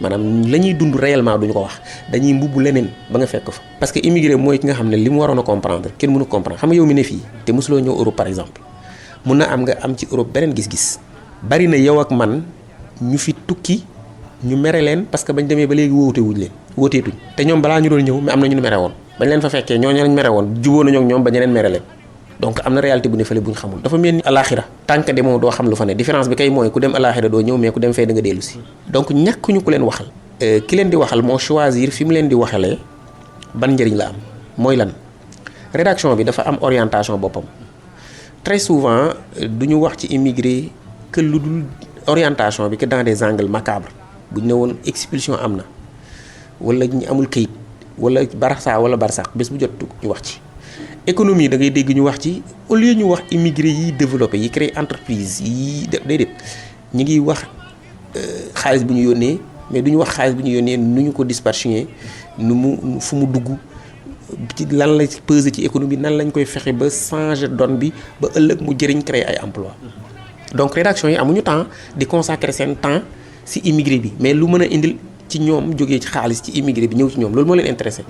maanaam la ñuy dund réellement duñu ko wax dañuy mbubb leneen ba nga fekk fa. parce que immigré mooy ki nga xam ne li mu waroon a comprendre kenn mënu comprendre xam nga yow mi ne fii te mosuloo ñëw Europe par exemple mun na am nga am ci Europe beneen gis-gis bari na yow ak man ñu fi tukki ñu mere leen parce que bañ demee ba léegi wooteetuñ te ñoom balaa ñu doon ñëw mais am na ñu mere woon bañ leen fa fekkee ñooñu lañ mere woon jubóo nañoo ak ñoom ba ñeneen mere leen donc am na réalité bu ne fële bu ñu xamul dafa mel ni alaxira tànk demoo doo xam lu fa ne différence bi kay mooy ku dem alaxira doo ñëw mais ku dem fee da nga dellu si donc ñàkkuñu ku leen waxal ki leen di waxal moo choisir fi mu leen di waxalee ban njëriñ la am mooy lan rédaction bi dafa am orientation boppam très souvent du ñu wax ci immigré que lu dul orientation bi que dans des angles macabres bu ñu ne woon expulsion am na wala ñu amul kayit wala barça wala barsax bés bu jot ñu wax ci économie da ngay dégg ñu wax ci au lieu ñu wax immigré yi développé yi créé entreprise yi déedéet ñu ngi wax xaalis bu ñu yónnee mais du ñu wax xaalis bu ñu yónnee nu ñu ko disperser nu mu fu mu dugg ci lan la peser ci économie nan lañ koy fexe ba changer donne bi ba ëllëg mu jëriñ créer ay emploi donc rédaction yi amuñu temps di consacrer seen temps ci immigré bi mais lu mën a indil ci ñoom jógee ci xaalis ci immigré bi ñëw ci ñoom loolu moo leen intéressé.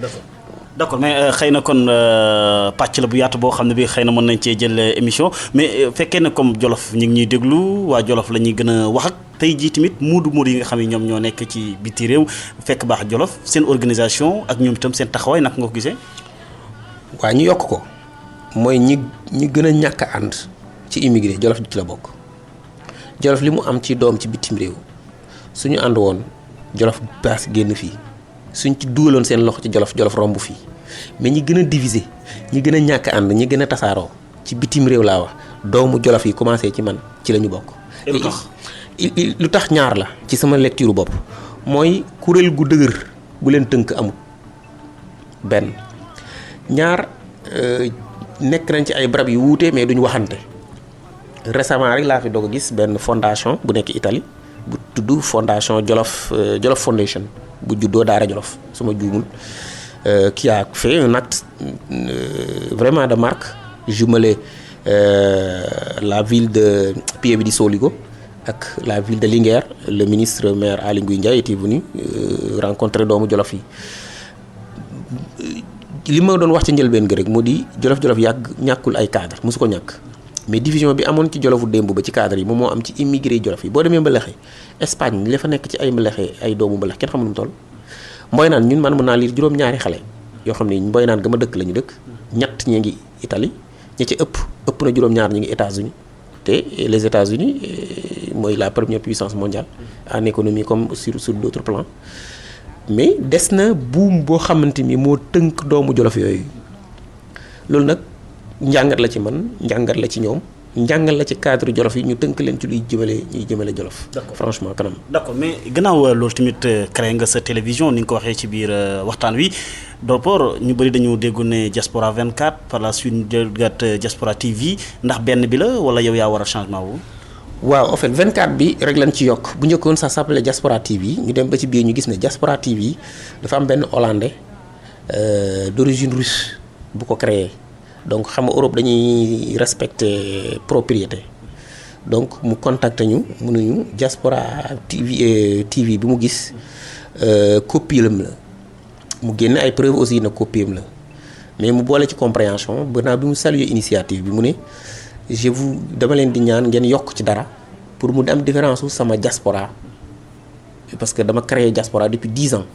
d'accord mais xëy na kon pàcc la bu yaatu boo xam ne bi xëy na mën nañ cee jël émission mais fekkee ne comme Jolof ñu ngi ñuy déglu waa Jolof la ñuy gën a wax ak tey jii tamit muudu yi nga xam ne ñoom ñoo nekk ci biti réew fekk baax Jolof seen organisation ak ñoom itam seen taxawaay naka nga ko gisee. waa ñu yokk ko mooy ñi gën a ñàkk a ànd ci immigré Jolof ci la bokk Jolof li mu am ci doom ci bitim réew suñu ànd woon Jolof baas génn fii suñ ci dugaloon seen loxo ci Jolof romb fii mais ñi gën a diviser ñi gën a ñàkk ànd ñi gën a tasaaroo ci bitim réew laa wax doomu Jolof yi commencé ci man ci la ñu bokk. lu tax ñaar la ci sama lecture bopp mooy kuréel gu dëgër gu leen tënk amul benn ñaar nekk nañ ci ay barab yu wuute mais duñ waxante récemment rek laa fi doog a gis benn fondation bu nekk Italie bu tudd fondation Jolof Foundation bu juddoo Daara Jolof su ma juumul qui a fait un acte vraiment de marque jumelé la ville de Pieve di Soligo ak la ville de Linguère. Le ministre maire Aly Ngouille Ndiaye était venu rencontrer doomu Jolof yi li ma doon wax ci njëlbeen gi rek moo di Jolof ñàkkul ay cadre mosu ko ñàkk mais division bi amoon ci Jolofu démb ba ci cadre yi moom moo am ci immigré Jolof yi boo demee Mbalaxe Espagne li fa nekk ci ay Mbalaxe ay doomu Mbalax kenn xamul nu mu toll Mboy naan ñun man mën naa liir juróom-ñaari xale yoo xam ne Mboy naan ga ma dëkk la ñu dëkk ñett ñi ngi Italie ñi ci ëpp na juróom-ñaar ñi ngi États-Unis te les États-Unis mooy la première puissance mondiale en économie comme sur d'autres plans mais des na buum boo xamante ni moo tënk doomu Jolof yooyu loolu nag njàngat la ci man njàngat la ci ñoom njàngal la ci cadre Jolof yi ñu tënk leen ci luy jëmale Jolof. franchement kanam. d'accord mais gannaaw loolu tamit créé nga sa télévision ni nga ko waxee ci biir waxtaan wi d'abord ñu bëri dañu déggu ne Diaspora 24 par la suite ñu jëlgat Diaspora TV ndax benn bi la wala yow yaa war a changement wu. waaw en fait 24 bi rek lañ ci yokk bu njëkkoon ça s'appelait Diaspora TV ñu dem ba ci biir ñu gis ne Diaspora TV dafa am benn hollandais d'origine russe bu ko créé. donc xam nga Europe dañuy respecter propriété donc mu contacté ñu mënuñu Diaspora TV bi mu gis copie lam la mu génne ay preuves aussi na copie am la mais mu boole ci compréhension banaa bi mu saluer initiative bi mu ne dama leen di ñaan ngeen yokk ci dara pour mu am différence sama diaspora parce que dama créé diaspora depuis 10 ans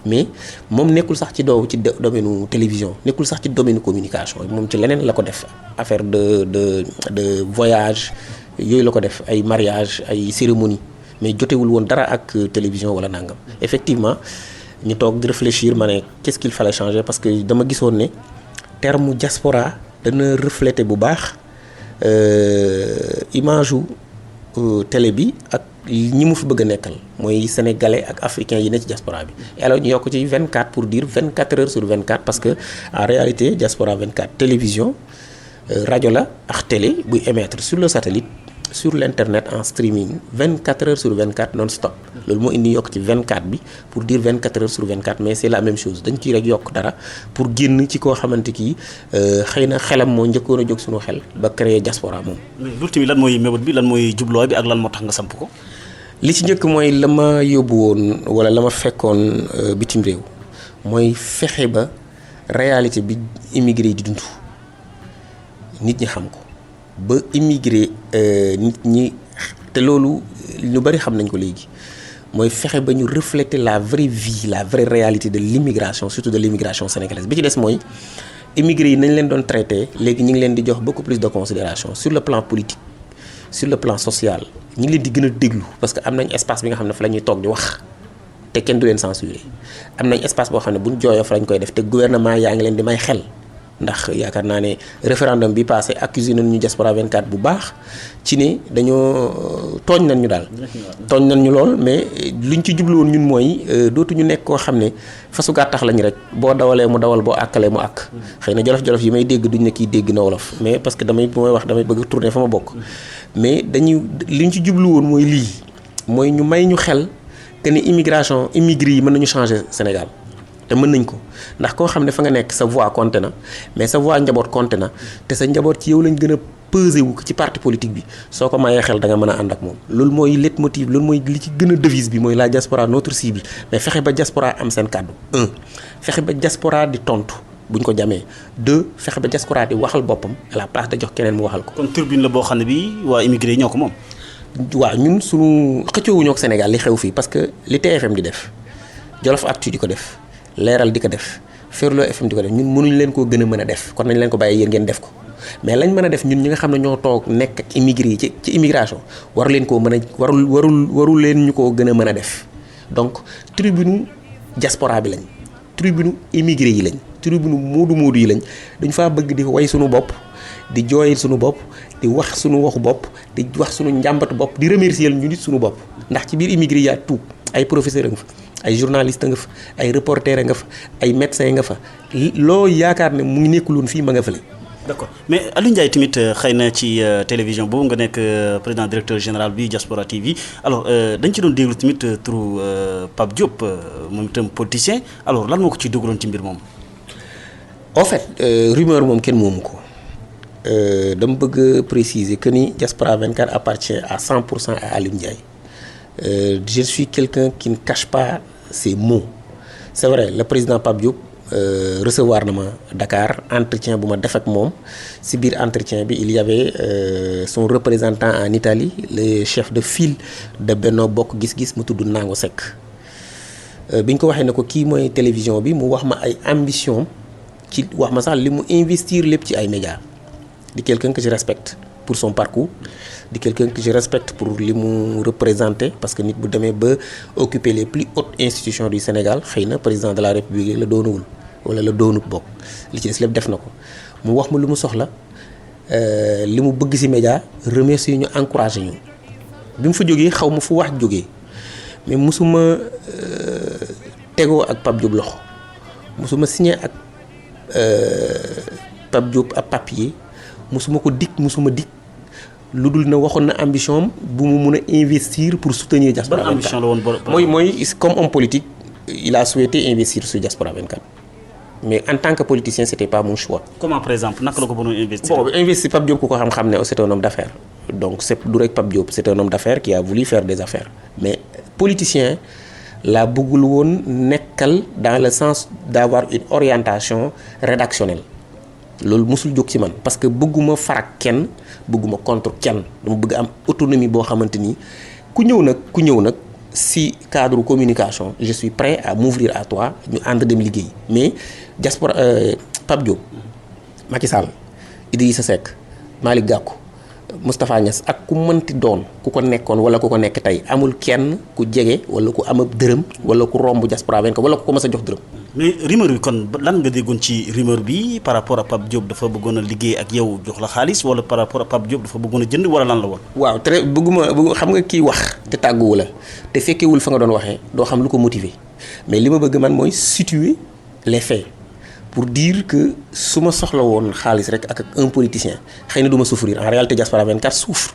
mais moom nekkul sax ci domaine télévision nekkul sax ci domaine communication moom ci leneen la ko def affaire de voyage yooyu la ko def ay mariage ay cérémonie mais jotewul woon dara ak télévision wala nangam. Effectivement ñu toog di réfléchir ma ne qu'est-ce qu'il fallait changer parce que dama gisoon ne terme diaspora dana refléter bu baax image u télé bi ak ñi mu fi bëgg a nekkal mooy sénégalais ak africains yi ne ci diaspora bi. et alors ñu yokk ci 24 pour dire 24 heures sur 24 parce que en réalité diaspora 24 télévision rajo la ak télé buy émettre sur le satellite sur l'internet en streaming 24 heures sur 24 non-stop. loolu moo indi yokk ci 24 bi pour dire 24 heures sur 24 mais c'est la même chose dañ ciy rek yokk dara pour génn ci koo xamante kii xëy na xelam moo njëkkoon a jóg suñu xel ba créer diaspora moom. mais loolu tamit lan mooy mébét bi lan mooy jubloo bi ak lan moo tax nga samp ko. li ci njëkk mooy la ma yóbbu woon wala la ma fekkoon bitim réew mooy fexe ba réalité bi immigré yi di dund nit ñi xam ko ba immigré nit ñi te loolu ñu bari xam nañ ko léegi mooy fexe ba ñu refléter la vraie vie la vraie réalité de l'immigration surtout de l'immigration sénégalaise bi ci des mooy immigré yi nañ leen doon traité léegi ñu ngi leen di jox beaucoup plus de considération sur le plan politique sur le plan social ñu ngi leen di gën a déglu parce que am nañ espace bi nga xam ne fa la ñuy toog di wax te kenn du leen censurer am nañ espace boo xam ne buñ jooyoo fa lañ koy def te gouvernement yaa ngi leen di may xel ndax yaakaar naa ne référendum bi passé accusé nañu diaspora 24 bu baax ci ne dañoo tooñ nañ ñu daal. tooñ nañ ñu lool mais liñ ci jublu woon ñun mooy dootuñu nekk koo xam ne fasu gàttax lañ rek boo dawalee mu dawal boo àkkalee mu àkk. xëy na jolof-jolof yi may dégg duñ ne kii dégg na wolof mais parce que bu may wax damay bëgg tourner fa ma bokk. mais liñ ci jublu woon mooy lii mooy ñu may ñu xel que ni immigration immigré yi mën nañu changer Sénégal. te mën nañ ko ndax koo xam ne fa nga nekk sa voix compté na mais sa voix njaboot compté na te sa njaboot ci yow lañ gën a pesé wu ci parti politique bi soo ko mayee xel da nga mën a ànd ak moom. loolu mooy leitmotiv loolu mooy li ci gën a devise bi mooy la diaspora notre cible mais fexe ba diaspora am seen kàddu. Fexe ba diaspora di tontu buñ ko jamee. 2 fexe ba diaspora di waxal boppam à la place de jox keneen mu waxal ko. kon turbine la boo xam ne bi waa immigré ñoo ko moom. waaw ñun suñu xëccoowuñoo ak Sénégal li xew fii parce que li TFM di def Jolof Actu di ko def. leeral di ko def Ferlo FM di ko def ñun mënuñ leen koo gën a mën a def kon nañ leen ko bàyyi yéen ngeen def ko mais lañ mën a def ñun ñi nga xam ne ñoo toog nekk ak immigré yi ci immigration waru leen koo mën a warul leen ñu koo gën a mën a def donc tribune diaspora bi lañ tribune immigré yi lañ tribune moodu yi lañ dañu faa bëgg di way suñu bopp di jooyal suñu bopp di wax suñu waxu bopp di wax suñu njàmbatu bopp di remercier ñu nit suñu bopp ndax ci biir immigré yi tout ay professeur nga fa ay journaliste nga fa ay reporter nga fa ay médecin nga fa loo yaakaar ne mu ngi nekkuloon fii ma nga fële. d'accord mais Aliou Ndiaye tamit xëy na ci télévision boobu nga nekk président directeur général bi Diaspora TV alors dañ ci doon déglu tamit turu Pape Diop moom itam politicien alors lan moo ko ciy dugaloon ci mbir moom. en fait rumeur moom kenn moomu ko dama bëgg préciser que ni Diaspora 24 appartient à 100% à Aliou Ndiaye. Je suis quelqu'un qui ne cache pas ses mots. C'est vrai, le président Pape Diop recevoir na ma Dakar entretien bu ma def ak moom si biir entretien bi il y avait son représentant en Italie le chef de file de Benno Bokk Gis-Gis mu tudd Nango Seck bi ñu ko waxee ne ko kii mooy télévision bi mu wax ma ay ambition ci wax ma sax li mu investir lépp ci ay médias di quelqu'un que je respecte pour son parcours di quelqu'un que je respecte pour li mu représenté parce que nit bu demee ba occuper les plus hautes institutions du Sénégal xëy na président de la République la doonawul wala la doonut bokk li ci des lépp def na ko mu wax ma lu mu soxla li mu bëgg ci média remercier ñu encouragé ñu bi mu fa jógee xaw ma fu wax jógee mais musuma tegoo ak Pape Diop loxo musuma signé ak Pape Diop ab papier musuma ko dik musuma dik lu dul na waxoon na ambition bu mu mun a investir pour soutenir Diaspora 24. ambition la woon mooy comme homme politique il a souhaité investir sur Diaspora 24 mais en tant que politicien c'était pas mon choix. comment par exemple naka la ko mënoon investir. bon investir Pape Diop ku ko xam-xam ne c'est un homme d'affaires donc c'est du rek Pape Diop c'est un homme d'affaires qui a voulu faire des affaires mais politicien laa bëggul woon nekkal dans le sens d'avoir une orientation rédactionnelle. loolu mosul jóg ci man parce que bëgguma farak kenn bëgguma contre kenn dama bëgg am autonomie boo xamante ni ku ñëw nag si cadre communication je suis prêt à m'ouvrir à toi ñu ànd dem liggéey mais diaspora Pape Diop Macky Sall Idrissa Seck Malick Gakou Moustapha Niass ak ku mënti doon ku ko nekkoon wala ku ko nekk tey amul kenn ku jege wala ku am ab dërëm wala ku romb diaspora 24 wala ku ko mës a jox dërëm. mais rumeur bi kon lan nga déggoon ci rumeur bi par rapport à Pape Diop dafa bëggoon a liggéey ak yow jox la xaalis wala par rapport à Pape Diop dafa bëggoon a jënd wala lan la woon. waaw très bëgg xam nga kii wax te tàgguwu la te fekkewul fa nga doon waxee doo xam lu ko motiver mais li ma bëgg man mooy situer les faits pour dire que su ma soxla woon xaalis rek ak un politicien xëy na du ma souffrir en réalité diaspora 24 souffre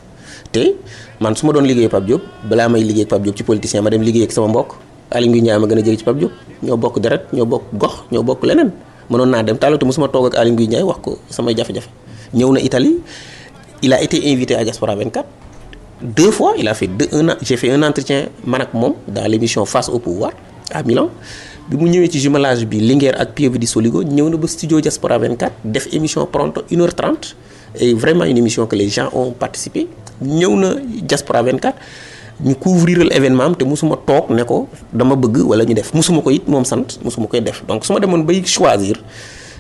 te man su ma doon liggéey Pape Diop balaa may liggéey ak Pape Diop ci politicien ma dem liggéey ak sama mbokk Aly Ngouille Ndiaye ma gën a jege ci Pape Diop ñoo bokk deret ñoo bokk gox ñoo bokk leneen mënoon naa dem taalate mosuma toog ak Aly Ngouille Ndiaye wax ko samay jafe-jafe ñëw na Italie il a été invité à diaspora 24 2 fois il a fait j'ai fait un entretien man ak moom dans l'émission Face au pouvoir à Milan bi mu ñëwee ci jumelage bi Linguère ak Pieve di Soligo ñëw na ba studio diaspora 24 def émission pronto 1h30 et vraiment une émission que les gens ont participé ñëw na diaspora 24 ñu couvriral événement am te musuma toog ne ko dama bëgg wala ñu def musuma ko it moom sant musuma koy def donc su ma demoon bay choisir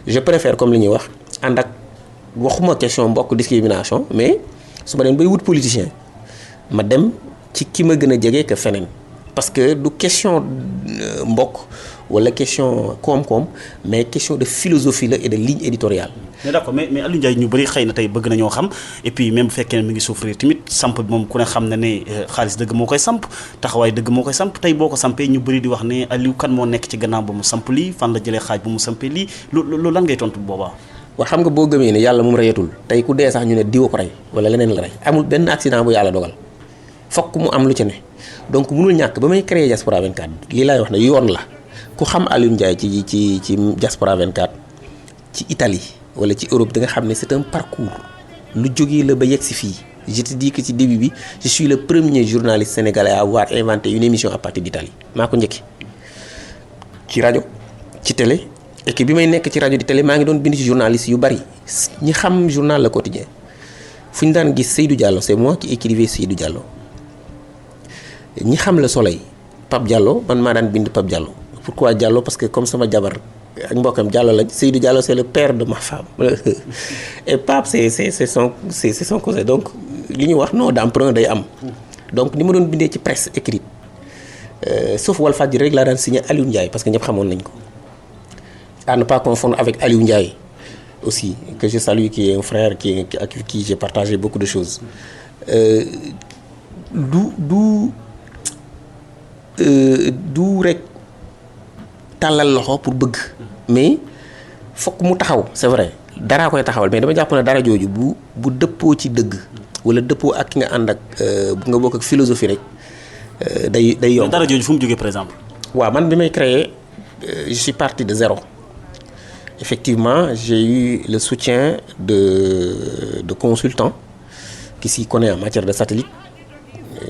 je préfère comme li ñuy wax ànd ak waxuma question mbokk discrimination mais su ma dem bay wut politicien ma dem ci ki ma gën a jege que feneen parce que du question mbokk wala question koom-koom mais question de philosophie la et de ligne éditoriale. mais d'accord mais Aliou Ndiaye ñu bëri xëy na tey bëgg nañoo xam et puis même bu fekkee ne mi ngi souffrir tamit samp bi moom ku ne xam na ne xaalis dëgg moo koy samp taxawaay dëgg moo koy samp tey boo ko sampee ñu bëri di wax ne Aliou kan moo nekk ci gannaaw ba mu samp lii fan la jëlee xaaj ba mu sampee lii loolu lan ngay tontu boobaa. waaw xam nga boo gëmee ne yàlla moom reyatul tey ku dee sax ñu ne diwa ko rey wala leneen la rey amul benn accident bu yàlla dogal fokk mu am lu ci ne donc mënul ñàkk ba may créer diaspora 24 lii laay wax ne yoon la ku xam Aliou Ndiaye ci diaspora 24 ci Italie wala ci Europe da nga xam ne c'est un parcours lu jógee la ba yegg si fii je te dis que ci début bi je suis le premier journaliste sénégalais à avoir inventé une émission à partir d'Italie maa ko njëkki ci rajo ci télé et que bi may nekk ci rajo di télé maa ngi doon bind ci journaliste yu bari ñi xam journal Le Quotidien fu ñu daan gis Seydou Diallo c'est moi qui écrivais Seydou Diallo ñi xam Le Soleil Pape Diallo man maa daan bind Pape Diallo pourquoi Diallo parce que comme sama jabar ak mbokkam Diallo lañ Seydou Diallo c'est le père de ma femme et Pape c'est son cousin donc li ñuy wax nom d'emprunt day am donc ni ma doon bindee ci presse écrite sauf Walfadjri rek laa daan signé Aliou Ndiaye parce que ñëpp xamoon nañ ko à ne pas confondre avec Aliou Ndiaye aussi que je salue qui est un frère avec qui j'ai partagé beaucoup de choses du rek tàllal loxo pour bëgg mais fokk mu taxaw c'est vrai daraa koy taxawal mais dama jàpp ne dara jooju bu dëppoo ci dëgg wala dëppoo ak ki nga ànd ak bu nga bokk ak philosophie rek day yomb. dara jooju fu mu jógee par exemple. waaw man bi may créer je suis parti de zéro effectivement j'ai eu le soutien de consultants qui s'y connaissent en matière de satellite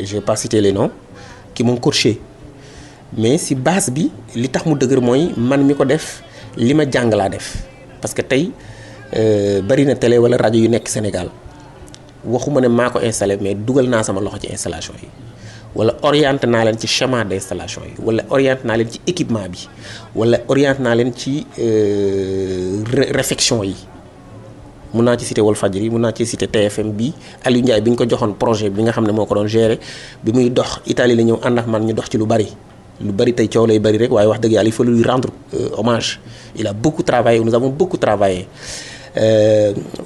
je vais pas citer les noms qui m'ont coaché mais si base bi li tax mu dëgër mooy man mi ko def li ma jàng laa def parce que tey bari na télé wala rajo yu nekk Sénégal waxuma ne maa ko installé mais dugal naa sama loxo ci installation yi wala orienté naa leen ci schéma d'installation yi wala orienté naa leen ci équipement bi wala orienté naa leen ci réfection yi mun naa ci citer Walfadjri mun naa ci citer TFM bi Aliou Ndiaye bi ñu ko joxoon projet bi nga xam ne moo ko doon gérer bi muy dox Italie la ñëw ànd ak man ñu dox ci lu bari tey coow lay bari rek waaye wax dëgg yàlla il faut lui rendre hommage il a beaucoup travaillé nous avons beaucoup travaillé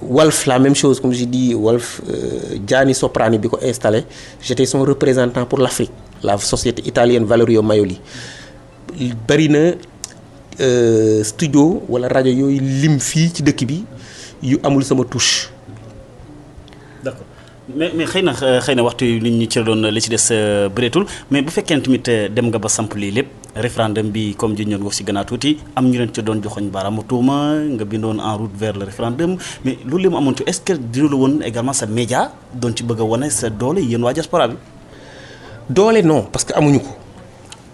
Walf la même chose comme je dis Walf Gianni Soprani bi ko installé j'étais son représentant pour l'Afrique la société italienne Valerio Maioli bari na studio wala rajo yooyu lim fii ci dëkk bi yu amul sama touche. d'accord mais xëy na waxtu li ñu ci doon li ci des bëreetul mais bu fekkee tamit dem nga ba samp lii lépp référendum bi comme ji ñoon wax ci gannaaw tuuti am ñu leen ci doon joxoñ baaraamu tuuma nga bindoon en route vers le référendum mais loolu lépp amoon ci est-ce que dina la woon également sa média doon ci bëgg a wane sa doole yéen waa diaspora bi. doole non parce que amuñu ko.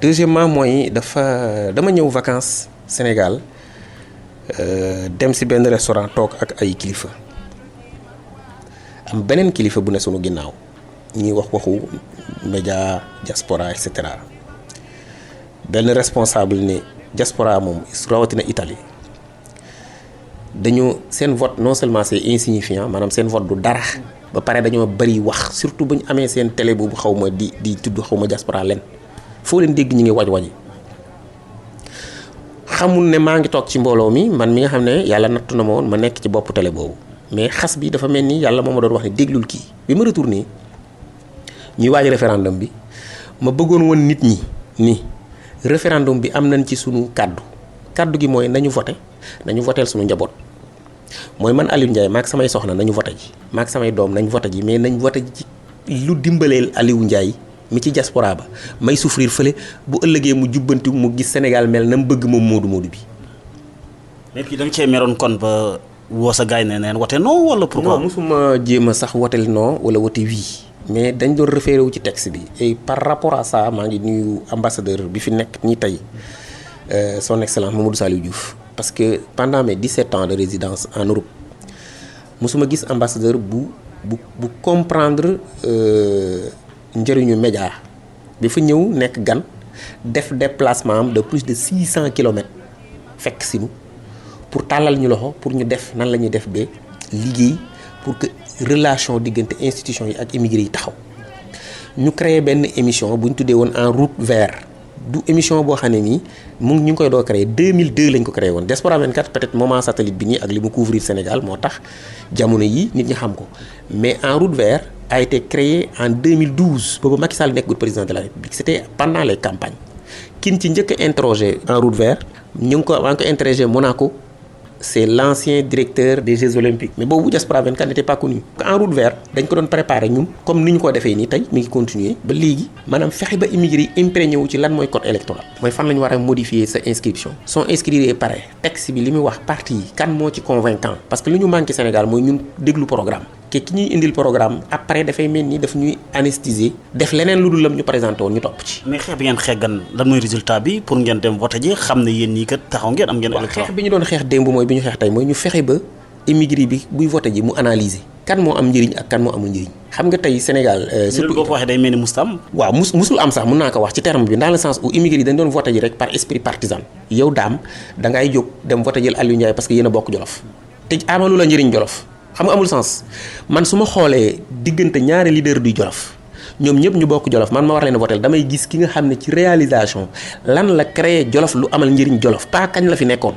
deuxièmement mooy dama ñëw vacances Sénégal dem ci benn restaurant toog ak ay kilifa am beneen kilifa bu ne sunu ginnaaw ñuy waxu média diaspora et cetera benn responsable ne diaspora moom rawatina Italie dañoo seen vote non seulement c'est insignifiant maanaam seen vote du dara ba pare dañoo bari wax surtout bu ñu amee seen télé boobu xaw ma di tudd xaw ma diaspora leen foo leen dégg ñu ngi waj xamul ne maa ngi toog ci mbooloo mi man mi nga xam ne yàlla nattu na ma woon ma nekk ci bopp télé boobu mais xas bi dafa mel ni yàlla moo ma doon wax ne déglul kii bi ma retourné ñuy waaj référendum bi ma bëggoon woon nit ñi ni référendum bi am nañ ci sunu kaddu gi mooy nañu voteel sunu njaboot mooy man Aliou Ndiaye maak samay soxna nañu voté ji maak samay doom nañ voté ji mais nañ voté ji ci lu dimbaleel Aliou Ndiaye mi ci diaspora ba may souffrir fële bu ëllëgee mu jubbanti mu gis Sénégal mel na mu bëgg moom moodu bi. mais puis da nga cee meroon kon ba woo sa gaay ne neen wote non wala pourquoi. non mosuma jéem a sax woteel non wala wote oui mais dañ doon référé wu ci texte bi et par rapport à ça maa ngi nuyu ambassadeur bi fi nekk ñi tey son excellence Mamadou Saliou Diouf parce que pendant mes 17 ans de résidence en Europe mosuma gis ambassadeur bu comprendre njëriñu média bi fa ñëw nekk gan def déplacement am de plus de 600 kilomètres fekk si nu pour tàllal ñu loxo pour ñu def nan la ñuy def ba liggéey pour que relation diggante institution yi ak immigré yi taxaw ñu créé benn émission bu ñu tuddee woon en route vers du émission boo xam ne nii ñu ngi koy doo créé 2002 lañ ko créé woon Diaspora 24 peut-être moment satellite bi nii ak li mu couvrir Sénégal moo tax jamono yi nit ñi xam ko mais en route vers a été créé en 2012 boobu Macky Sall nekkul président de la République c'était pendant les campagnes kin ci njëkk a interrogé en route vers ñu ngi ko interrogé Monaco c'est l'ancien directeur des Jeux Olympiques mais boobu Diaspora 24 n'était pas connu en route vers dañ ko doon préparer ñun comme ni ñu ko defee nii tey mi ngi continuer ba léegi maanaam fexe ba immigré yi imprégné wu ci lan mooy code électoral mooy fan la ñu war a modifier sa inscription son inscrire pare texte bi li muy wax parti yi kan moo ci convaincant parce que li ñu manqué Sénégal mooy ñun déglu programme ki ñuy indil programme après dafay mel ni daf ñuy anesthésier def leneen lu dul lam ñu présenté woon ñu topp ci. mais xeex bi ngeen xeex gan lan mooy résultat bi pour ngeen dem vote ji xam ne yéen ñii kat taxaw ngeen am ngeen. électorat xeex bi ñu doon xeex démb mooy bi ñu xeex tey mooy ñu fexe ba immigré bi buy vote ji mu analyser kan moo am njëriñ ak kan moo amul njëriñ. xam nga tey Sénégal. surtout boo ko waxee day mel ni musta am. waaw musul am sax mun naa ko wax ci terme bi dans le sens où immigré yi dañ doon vote ji rek par esprit partisan yow daam da ngay jóg dem vote jël Aliou Ndiaye parce que yéen a bokk Jolof te amalu la njëriñ Jolof xam nga amul sens man su ma xoolee diggante ñaari leader du Jolof ñoom ñëpp ñu bokk Jolof man ma war leen a voter damay gis ki nga xam ne ci réalisation lan la créer Jolof lu amal njëriñ Jolof pas kañ la fi nekkoon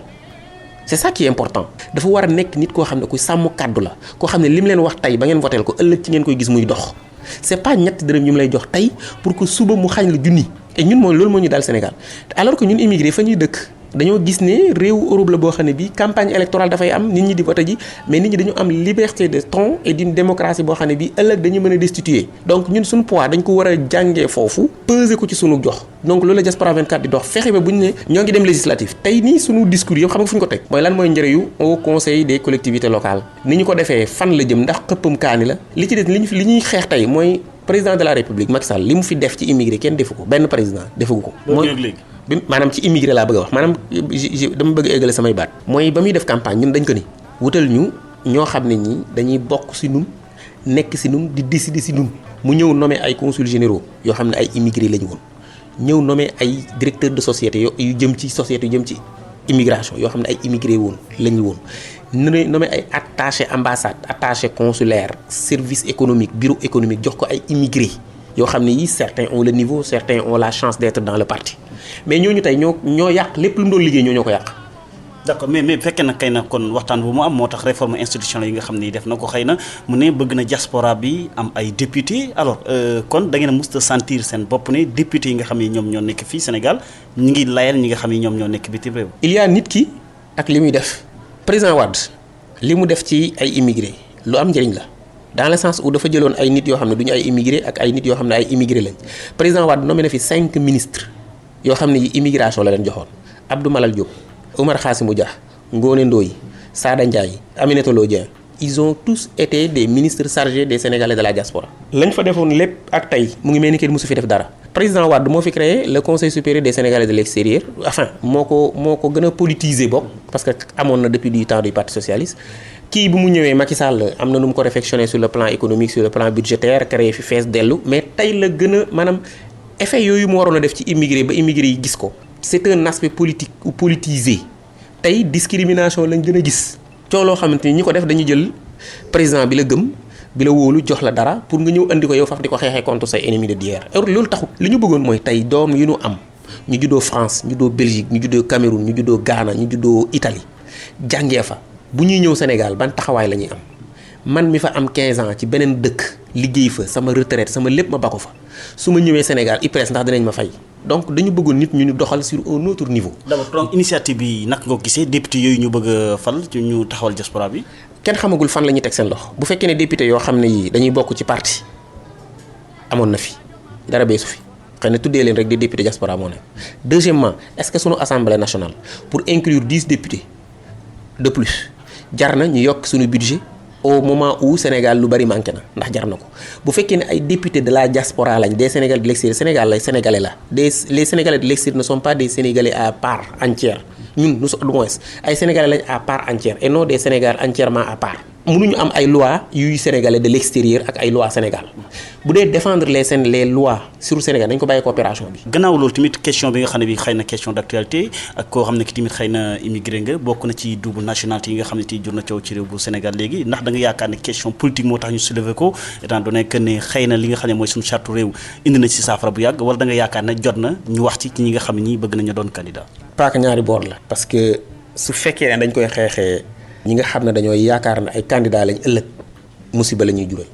c'est ça qui est important dafa war a nekk nit koo xam ne kuy sàmm kàddu la koo xam ne li mu leen wax tey ba ngeen voter ko ëllëg ci ngeen koy gis muy dox c'est pas ñetti dërëm ñu mu lay jox tey pour que suba mu xañ la junni et ñun mooy loolu moo ñu dal Sénégal alors que ñun immigré fa ñuy dëkk dañoo gis ne réewu Europe la boo xam ne bii campagne électorale dafay am nit ñi di vote ji mais nit ñi dañu am liberté de ton et d'une démocratie boo xam ne bii ëllëg dañu mën a destituer donc ñun suñu poids dañ ko war a jàngee foofu peser ko ci sunu jox donc loolu la Diaspora 24 di dox fexe ba bu ñu ne ñoo ngi dem législatif tey nii sunu discours yëpp xam nga fu ñu ko teg mooy lan mooy njëriñu au conseil des collectivités locales ni ñu ko defee fan la jëm ndax xëppam kaani la li ci des li ñuy xeex tey mooy président de la République Macky Sall li mu fi def ci immigré kenn defu ko benn président defagu ko bi maanaam ci immigré laa bëgg a wax maanaam dama bëgg a eggale samay baat mooy ba muy def campagne ñun dañ ko ni wutal ñu ñoo xam ne ñi dañuy bokk si nun nekk si nun di décider si nun mu ñëw nommé ay consuls généraux yoo xam ne ay immigré lañu woon ñëw nommé ay directeurs de société yu jëm ci société yu jëm ci immigration yoo xam ne ay immigré woon lañu woon nommé ay attaché ambassade attaché consulaire service économique bureau économique jox ko ay immigré yoo xam ne yi certains ont le niveau certains ont la chance d'être dans le parti mais ñooñu tey ñoo yàq lépp lu mu doon liggéey ñoo ko yàq. d'accord mais fekkee na kay na kon waxtaan bu mu am moo tax réforme institutionnelle yi nga xam ni def na ko xëy na mu ne bëgg na diaspora bi am ay député alors kon da ngeen a musta sentir seen bopp ne député yi nga xam ne ñoom ñoo nekk fii Sénégal ñu ngi layal ñi nga xam ne ñoom ñoo nekk bitim réew. il y a nit ki ak li muy def président Wade li mu def ci ay immigré lu am njëriñ la. dans le sens où dafa jëloon ay nit yoo xam ne du ñu ay immigré ak ay nit yoo xam ne ay immigré lañ président Wade nommé na fi 5 ministres yoo xam ne yi immigration la leen joxoon Abdou Malal Diop Oumar Khassimou Dia Ngoné Ndoye Sada Ndiaye Aminata Lô Dieng ils ont tous été des ministres chargés des Sénégalais de la diaspora lañ fa defoon lépp ak tey mu ngi mel ni kenn mosu fi def dara président Wade moo fi créé le conseil supérieur des Sénégalais de l'extérieur enfin moo ko gën a politiser bokk parce que amoon na depuis du temps du parti socialiste kii bi mu ñëwee Macky Sall am na nu mu ko réfectionné sur le plan économique sur le plan budgétaire créé fi fees dellu mais tey la gën a maanaam effet yooyu mu waroon a def ci immigré ba immigré yi gis ko c'est un aspect politique ou politisé tey discrimination lañ gën a gis coow loo xamante ni ñi ko def dañuy jël président bi la gëm bi la wóolu jox la dara pour nga ñëw andi ko yow faf di ko xeexee contre say ennemis de guerre loolu taxut li ñu bëggoon mooy tey doom yu ñu am ñu juddoo France ñu juddoo Belgique ñu juddoo Cameroun ñu juddoo Ghana ñu juddoo Italie jàngee fa bu ñuy ñëw Sénégal ban taxawaay la ñuy am man mi fa am 15 ans ci beneen dëkk liggéey fa sama retraite sama lépp ma bako fa su ma ñëwee Sénégal IPRES ndax dinañ ma fay donc dañu bëggoon nit ñu doxal sur un autre niveau. d'abord donc initiative bi naka nga ko gisee député yooyu ñu bëgg a fal ñu taxawal diaspora bi. kenn xamagul fan la ñuy teg seen loxo bu fekkee ne député yoo xam ne yi dañuy bokk ci parti amoon na fi dara beesu fi xëy na tuddee leen rek des députés diaspora moo nekk. deuxièmement est-ce que sunu assemblée nationale pour inclure 10 députés de plus jar na ñu yokk suñu budget au moment où Sénégal lu bari manqué na ndax jar na ko bu fekkee ne ay députés de la diaspora lañ des Sénégalais de l'extérieur Sénégal lay sénégalais la les Sénégalais de l'extérieur ne sont pas des Sénégalais à part entière ñun nous sommes du moins ay Sénégalais lañ à part entière et non des Sénégalais entièrement à part. mënuñu am ay lois yuy Sénégalais de l'extérieur ak ay lois Sénégal bu dee défendre les lois sur Sénégal dañ ko bàyyi coopération bi. gannaaw loolu tamit question bi nga xam ne bi xëy na question d'actualité ak koo xam ne ki tamit xëy na immigré nga bokk na ci double nationalité yi nga xam ne ti jur na coow ci réew bu Sénégal léegi ndax da nga yaakaar ne question politique moo tax ñu soulever ko étant donné que ne xëy na li nga xam ne mooy suñu charte réew indi na ci saafara bu yàgg wala da nga yaakaar ne jot na ñu wax ci ñi nga xam ne ñi bëgg nañu doon candidat. paaka ñaari boor la. parce que su fekkee ne dañ koy xeexee ñi nga xam ne dañoo yaakaar ne ay candidat lañ ëllëg musiba la ñuy jural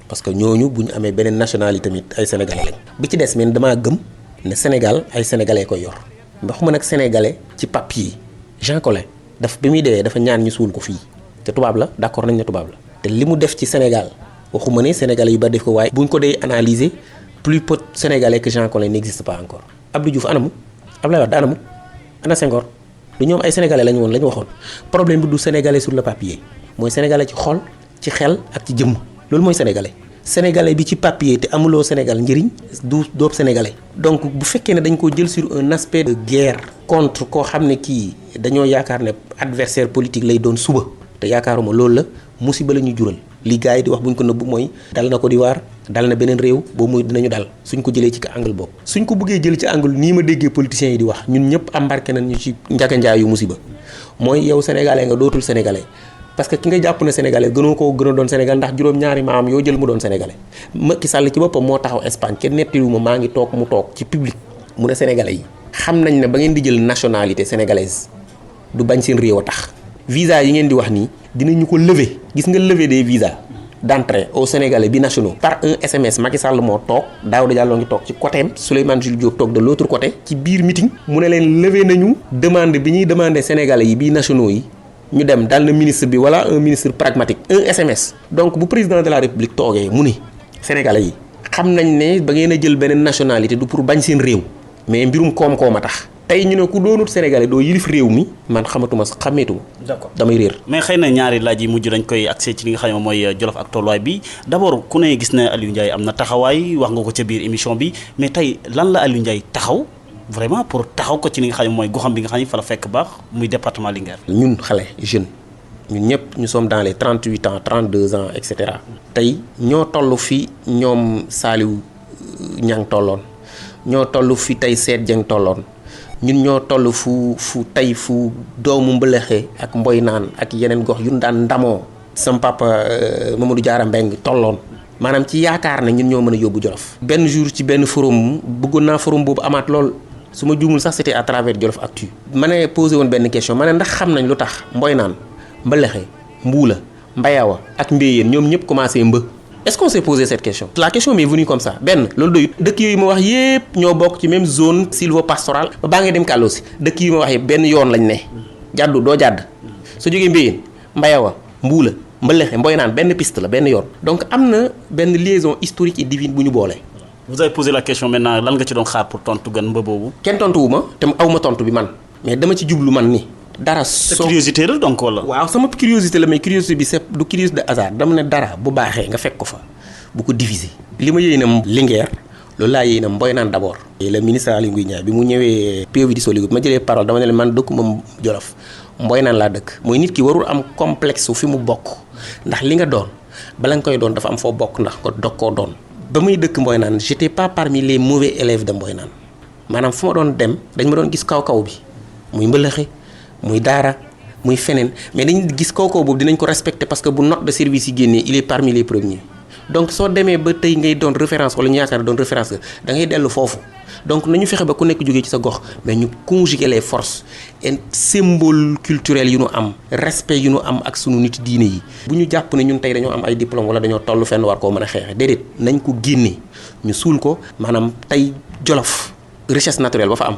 parce que ñooñu bu ñu amee beneen nationalité tamit ay sénégalais lañ. bi ci des man damaa gëm ne Sénégal ay sénégalais koy yor waxuma nag sénégalais ci papier Jean Collin daf bi muy dee dafa ñaan ñu suul ko fii te tubaab la d'accord nañ ne tubaab la te li mu def ci Sénégal waxuma ne sénégalais yu bari def ko waaye buñ ko dee analyser plus peu sénégalais que Jean Collin n'existe pas encore. Abdou Diouf anamu Abdoulaye Wade anamu ana Senghor du ñoom ay sénégalais lañu woon la ñu waxoon problème bi du sénégalais sur le papier mooy sénégalais ci xol ci xel ak ci jëmm loolu mooy sénégalais bi ci papier te amuloo Sénégal njëriñ du doob sénégalais. donc bu fekkee ne dañ ko jël sur un aspect de guerre contre koo xam ne kii dañoo yaakaar ne adversaire politique lay doon suba te yaakaaruma loolu la musiba la ñuy jural li gars yi di wax buñ ko nëbbu mooy dal na Côte d'Ivoire dal na beneen réew boobu muy dinañu dal suñ ko jëlee ci angle boobu. suñ ko bëggee jël ci angle nii ma déggee politiciens yi di wax ñun ñëpp embarqué nañ ñu ci njaganjaay yu musiba mooy yow sénégalais nga dootul sénégalais parce que ki nga jàpp ne sénégalais gënoo koo gën a doon sénégal ndax juróom-ñaari maam yoo jël mu doon sénégalais. Macky Sall ci boppam moo taxaw Espagne kenn nettiwuma maa ngi toog mu toog ci public mu ne sénégalais yi xam nañ ne ba ngeen di jël nationalité sénégalaise du bañ seen réew a tax. visa yi ngeen di wax nii dinañu ko lever gis nga lever des visas d'entrée aux Sénégalais binationaux par un SMS. Macky Sall moo toog Daouda Diallo ngi toog ci côtéem Souleymane Jules Diop toog de l'autre côté ci biir meeting mu ne leen lever nañu demande bi ñuy demander Sénégalais yi binationaux yi ñu dem dal na ministre bi wala un ministre pragmatique un SMS. donc bu président de la République toogee mu ni Sénégalais yi xam nañ ne ba ngeen a jël beneen nationalité du pour bañ seen réew mais mbirum koom-koom a tax tey ñu ne ku doonut Sénégalais doo yilif réew mi man xamatuma xàmmeetuma. d'accord damay réer. mais xëy na ñaari laaj yi mujj dañ koy accès ci li nga xam ne mooy Jolof ak tolluwaay bi d'abord ku ne gis na Aliou Ndiaye am na taxawaay wax nga ko ca biir émission bi mais tey lan la Aliou Ndiaye taxaw vraiment pour taxaw ko ci li nga xam ne mooy goxam bi nga xam ne fa la fekk baax muy département Linguère. ñun xale jeune ñun ñëpp ñu sommes dans les 38 ans 32 ans et cetera. tey ñoo toll fi ñoom Saliou Niang tolloon ñoo toll fi tey Seet Dieng tolloon. ñun ñoo toll fu tey fu doomu mbëlëxe ak mboy naan ak yeneen gox yu ñu daan ndamoo sama papa Mamadou Diarra Mbengue tolloon maanaam ci yaakaar ne ñun ñoo mën a yóbbu Jolof. benn jour ci benn forum bëggoon naa forum boobu amaat lool su ma juumul sax c'était à travers Jolof Actu. ma ne posé woon benn question ma ne ndax xam nañ lu tax mboy naan mbëlëxe mbuula mbayawa ak mbéyeen ñoom ñëpp commencé mbë. est-ce qu'on s'est posé cette question? La question m'est venue comme ça benn loolu doyut dëkk yooyu ma wax yépp ñoo bokk ci même zone sylvo-pastorale ba baa ngay dem Kàlloo si dëkk yi ma wax yépp benn yoon lañ ne jàddu doo jàdd su jógee Mbéyeen Mbayawa Mbuula Mbëlëxe Mboy naan benn piste la benn yoon donc am na benn liaison historique et divine bu ñu boole. Vous avez posé la question maintenant lan nga ci doon xaar pour tontu gan mba boobu. kenn tontuwu ma te aw ma tontu bi man mais dama ci jublu man ni dara sa curiosité la donc wala. waaw sama curiosité la mais curiosité bi c'est du curiosité de hasard dama ne dara bu baaxee nga fekk ko fa bu ko diviser. li ma yéey na Linguère loolu laa yéey na Mboy naan d'abord. et le ministre Aly Ngouille Ndiaye bi mu ñëwee PV di Soli ma jëlee parole dama ne leen man dëkkuma Jolof Mboynaan laa dëkk mooy nit ki warul am complexe fi mu bokk ndax li nga doon bala nga koy doon dafa am foo bokk ndax ko dog koo doon. ba muy dëkk Mboynaan j'étais pas parmi les mauvais élèves de Mboynaan maanaam fu ma doon dem dañ ma doon gis kaw bi muy mbëlëxe muy daara muy feneen mais dañuy gis kaw boobu dinañ ko respecter parce que bu note de service yi génnee il est parmi les premiers donc soo demee ba tey ngay doon référence wala ñu yaakaar doon référence da ngay dellu foofu donc nañu fexe ba ku nekk jógee ci sa gox mais ñu conjuguer les forces et symbole culturel yu ñu am respect yu ñu am ak sunu nit diine yi. bu ñu jàpp ne ñun tey dañoo am ay diplôme wala dañoo toll fenn war koo mën a xeexe déedéet nañ ko génne ñu suul ko maanaam tey Jolof richesse naturelle ba fa am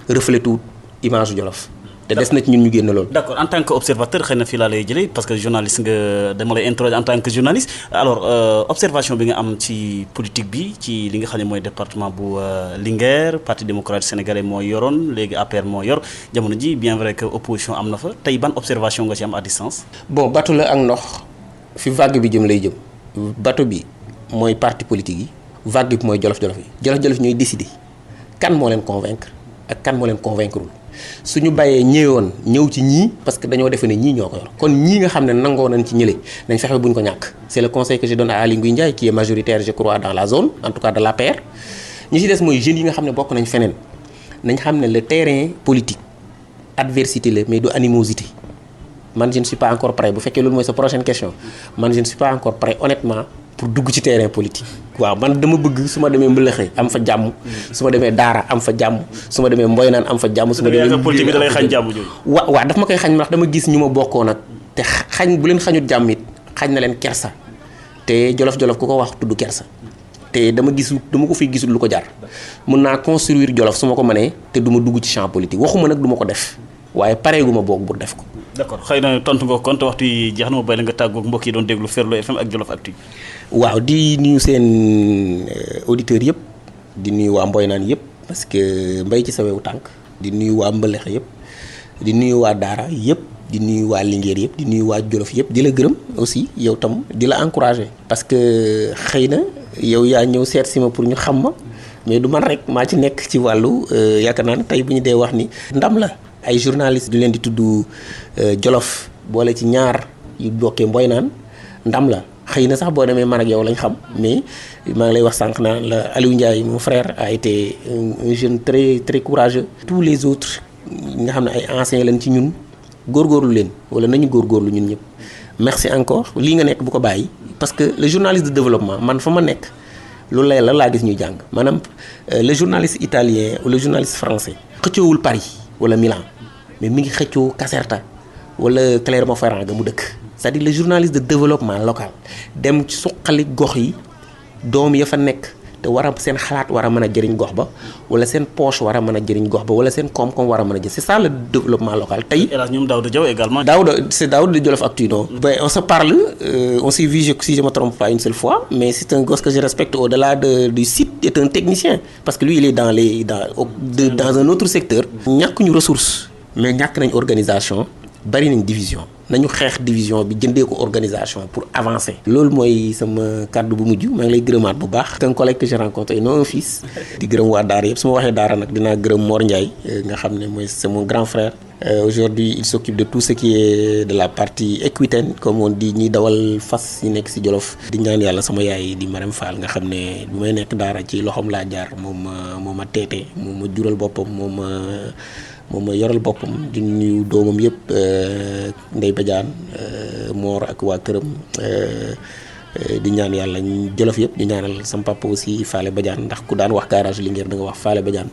reflété wut image Jolof. te des na ci ñun ñu génn loolu. d'accord en tant que observateur xëy na fii laa lay jëlee parce que journaliste nga dama lay interroger en tant que journaliste alors observation bi nga am ci politique bi ci li nga xam ne mooy département bu Linguère parti démocratique sénégalais moo yoroon léegi APR moo yor jamono ji bien vrai que opposition am na fa tey ban observation nga ci am à distance. bon bateau la ak ndox fi vague bi jëm lay jëm bateau bi mooy parti politique yi vague bi mooy jolof-jolof yi jolof-jolof ñooy décider kan moo leen convaincre ak kan moo leen convaincre suñu bàyyee ñëwoon ñëw ci ñii parce que dañoo defe ne ñii ñoo ko yor kon ñii nga xam ne nangoo nañ ci ñële nañ fexe buñ ko ñàkk c'est le conseil que je donne à Aly Ngouille Ndiaye qui est majoritaire je crois dans la zone en tout cas de l'APR ñi ci des mooy jeunes yi nga xam ne bokk nañ feneen nañ xam ne le terrain politique adversité la mais du animosité man je ne suis pas encore prêt bu fekkee loolu mooy sa prochaine question man je ne suis pas encore prêt honnêtement pour dugg ci terrain politique. waaw man dama bëgg su ma demee Mbëlëxe am fa jàmm su ma demee Daara am fa jàmm su ma demee Mboynaan am fa jàmm su ma demee politique bi da lay xañ jàmm jooju. waaw daf ma koy xañ ndax dama gis ñu ma bokkoo nag te xañ bu leen xañut jàmm it xañ na leen kersa te jolof-jolof ku ko wax tudd kersa te dama ko fiy gisul lu ko jar mën naa construire jolof su ma ko mënee te du ma dugg ci champ politique waxuma nag du ma ko def waaye pareeguma boog pour def ko. d'accord xëy na tontu nga kon te waxtu yi jeex na ma bay la nga tàggoog mbokk yi doon déglu Ferlo FM ak Jolof Actu. waaw di nuyu seen auditeurs yëpp di nuyu waa Mboynaan yëpp parce que mbay ci sa wewu tànk di nuyu waa Mbëlëxe yëpp di nuyu waa Daara yëpp di nuyu waa Linguère yëpp di nuyu waa Jolof yëpp di la gërëm aussi yow tam di la encourager parce que xëy na yow yaa ñëw seet si ma pour ñu xam ma mais du man rek maa ci nekk ci wàllu yaakaar naa ne tey bu ñu dee wax ni ndam la ay journalistes du leen di tudd Jolof boole ci ñaar yu bokkee Mboynaan ndam la xëy na sax boo demee man ak yow lañ xam mais maa ngi lay wax sànq naa la Aliou Ndiaye mon frère a été un jeune très très courageux. tous les autres nga xam ne ay anciens lañ ci ñun góorgóorlu leen wala nañu góorgóorlu ñun ñëpp merci encore lii nga nekk bu ko bàyyi parce que le journaliste de développement man fa ma nekk loolu la laa gis ñuy jàng maanaam le journaliste italien ou le journaliste français xëccoowul Paris wala Milan mais mi ngi xëccoo Caserta wala Clermont-Ferrand ga mu dëkk c'est-à-dire le journaliste de développement local dem ci suqali gox yi doom ya fa nekk te war a seen xalaat war a mën a jëriñ gox ba wala seen poche war a mën a jëriñ gox ba wala seen koom-koom war a mën a jël c'est ça le développement local tey. hélas ñoom Daouda Diaw également. C'est Daouda de Jolof Actu non. Ben on se parle on s'est vu si je me trompe pas une seule fois mais c'est un gosse que je respecte au-delà du site est un technicien parce que lui il est dans un autre secteur. ñàkk ñu ressource mais ñàkk nañ organisation bari nañ division. nañu xeex division bi jëndee ko organisation pour avancer. loolu mooy sama kàddu bu mujj maa ngi lay gërëmaat bu baax. un collègue que j'ai rencontré non un fils. di gërëm waa Daara yëpp su ma waxee Daara nag dinaa gërëm Mor Ndiaye nga xam ne mooy c'est mon grand frère. Aujourd'hui il s'occupe de tout ce qui est de la partie équitaine comme on dit ñiy dawal fas yi nekk ci Jolof. di ñaan yàlla sama yaay di Marème Fall nga xam ne bu may nekk Daara ci loxoom laa jaar moo ma teete moo ma jural boppam moo ma yoral boppam di nuyu doomam yëpp Ndeye Badiane Mor ak waa këram di ñaan yàlla Jolof yëpp di ñaanal sama papa aussi Fallé Badiane ndax ku daan wax garage Linguère da nga wax Fallé Badiane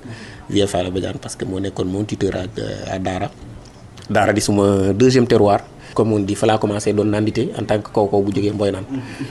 vieux Fallé Badiane parce que moo nekkoon mon tuteur à Daara di suma deuxième terroir comme on dit fa laa commencé doon nandite en tant que kaw bu jógee Mboynaan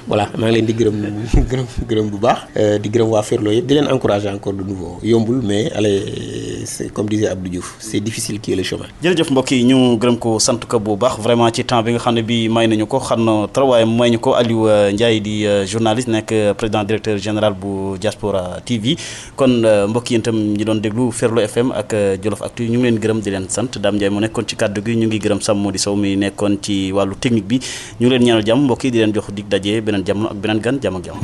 voilà maa ngi leen di gërëm bu baax di gërëm waa Ferlo yëpp di leen encourager encore de nouveau yombul mais allez c'est comme disait Abdou Diouf c'est difficile qui est le chemin. jërëjëf mbokk yi ñu gërëm ko sant ko bu baax vraiment ci temps bi nga xam ne bi may nañu ko xam na trop waaye may ñu ko Aliou Ndiaye di journaliste nekk président directeur général bu Diaspora TV kon mbokk yi itam ñi doon déglu Ferlo FM ak Jolof Actu ñu ngi leen gërëm di leen sant Dame Ndiaye mu nekkoon ci kàddu gi ñu ngi gërëm Sam Mody Sow mi nekkoon ci wàllu technique bi ñu leen ñaanal jàmm mbokk yi di leen jox dig daje beneen jamono ak beneen gan jàmm ak jàmm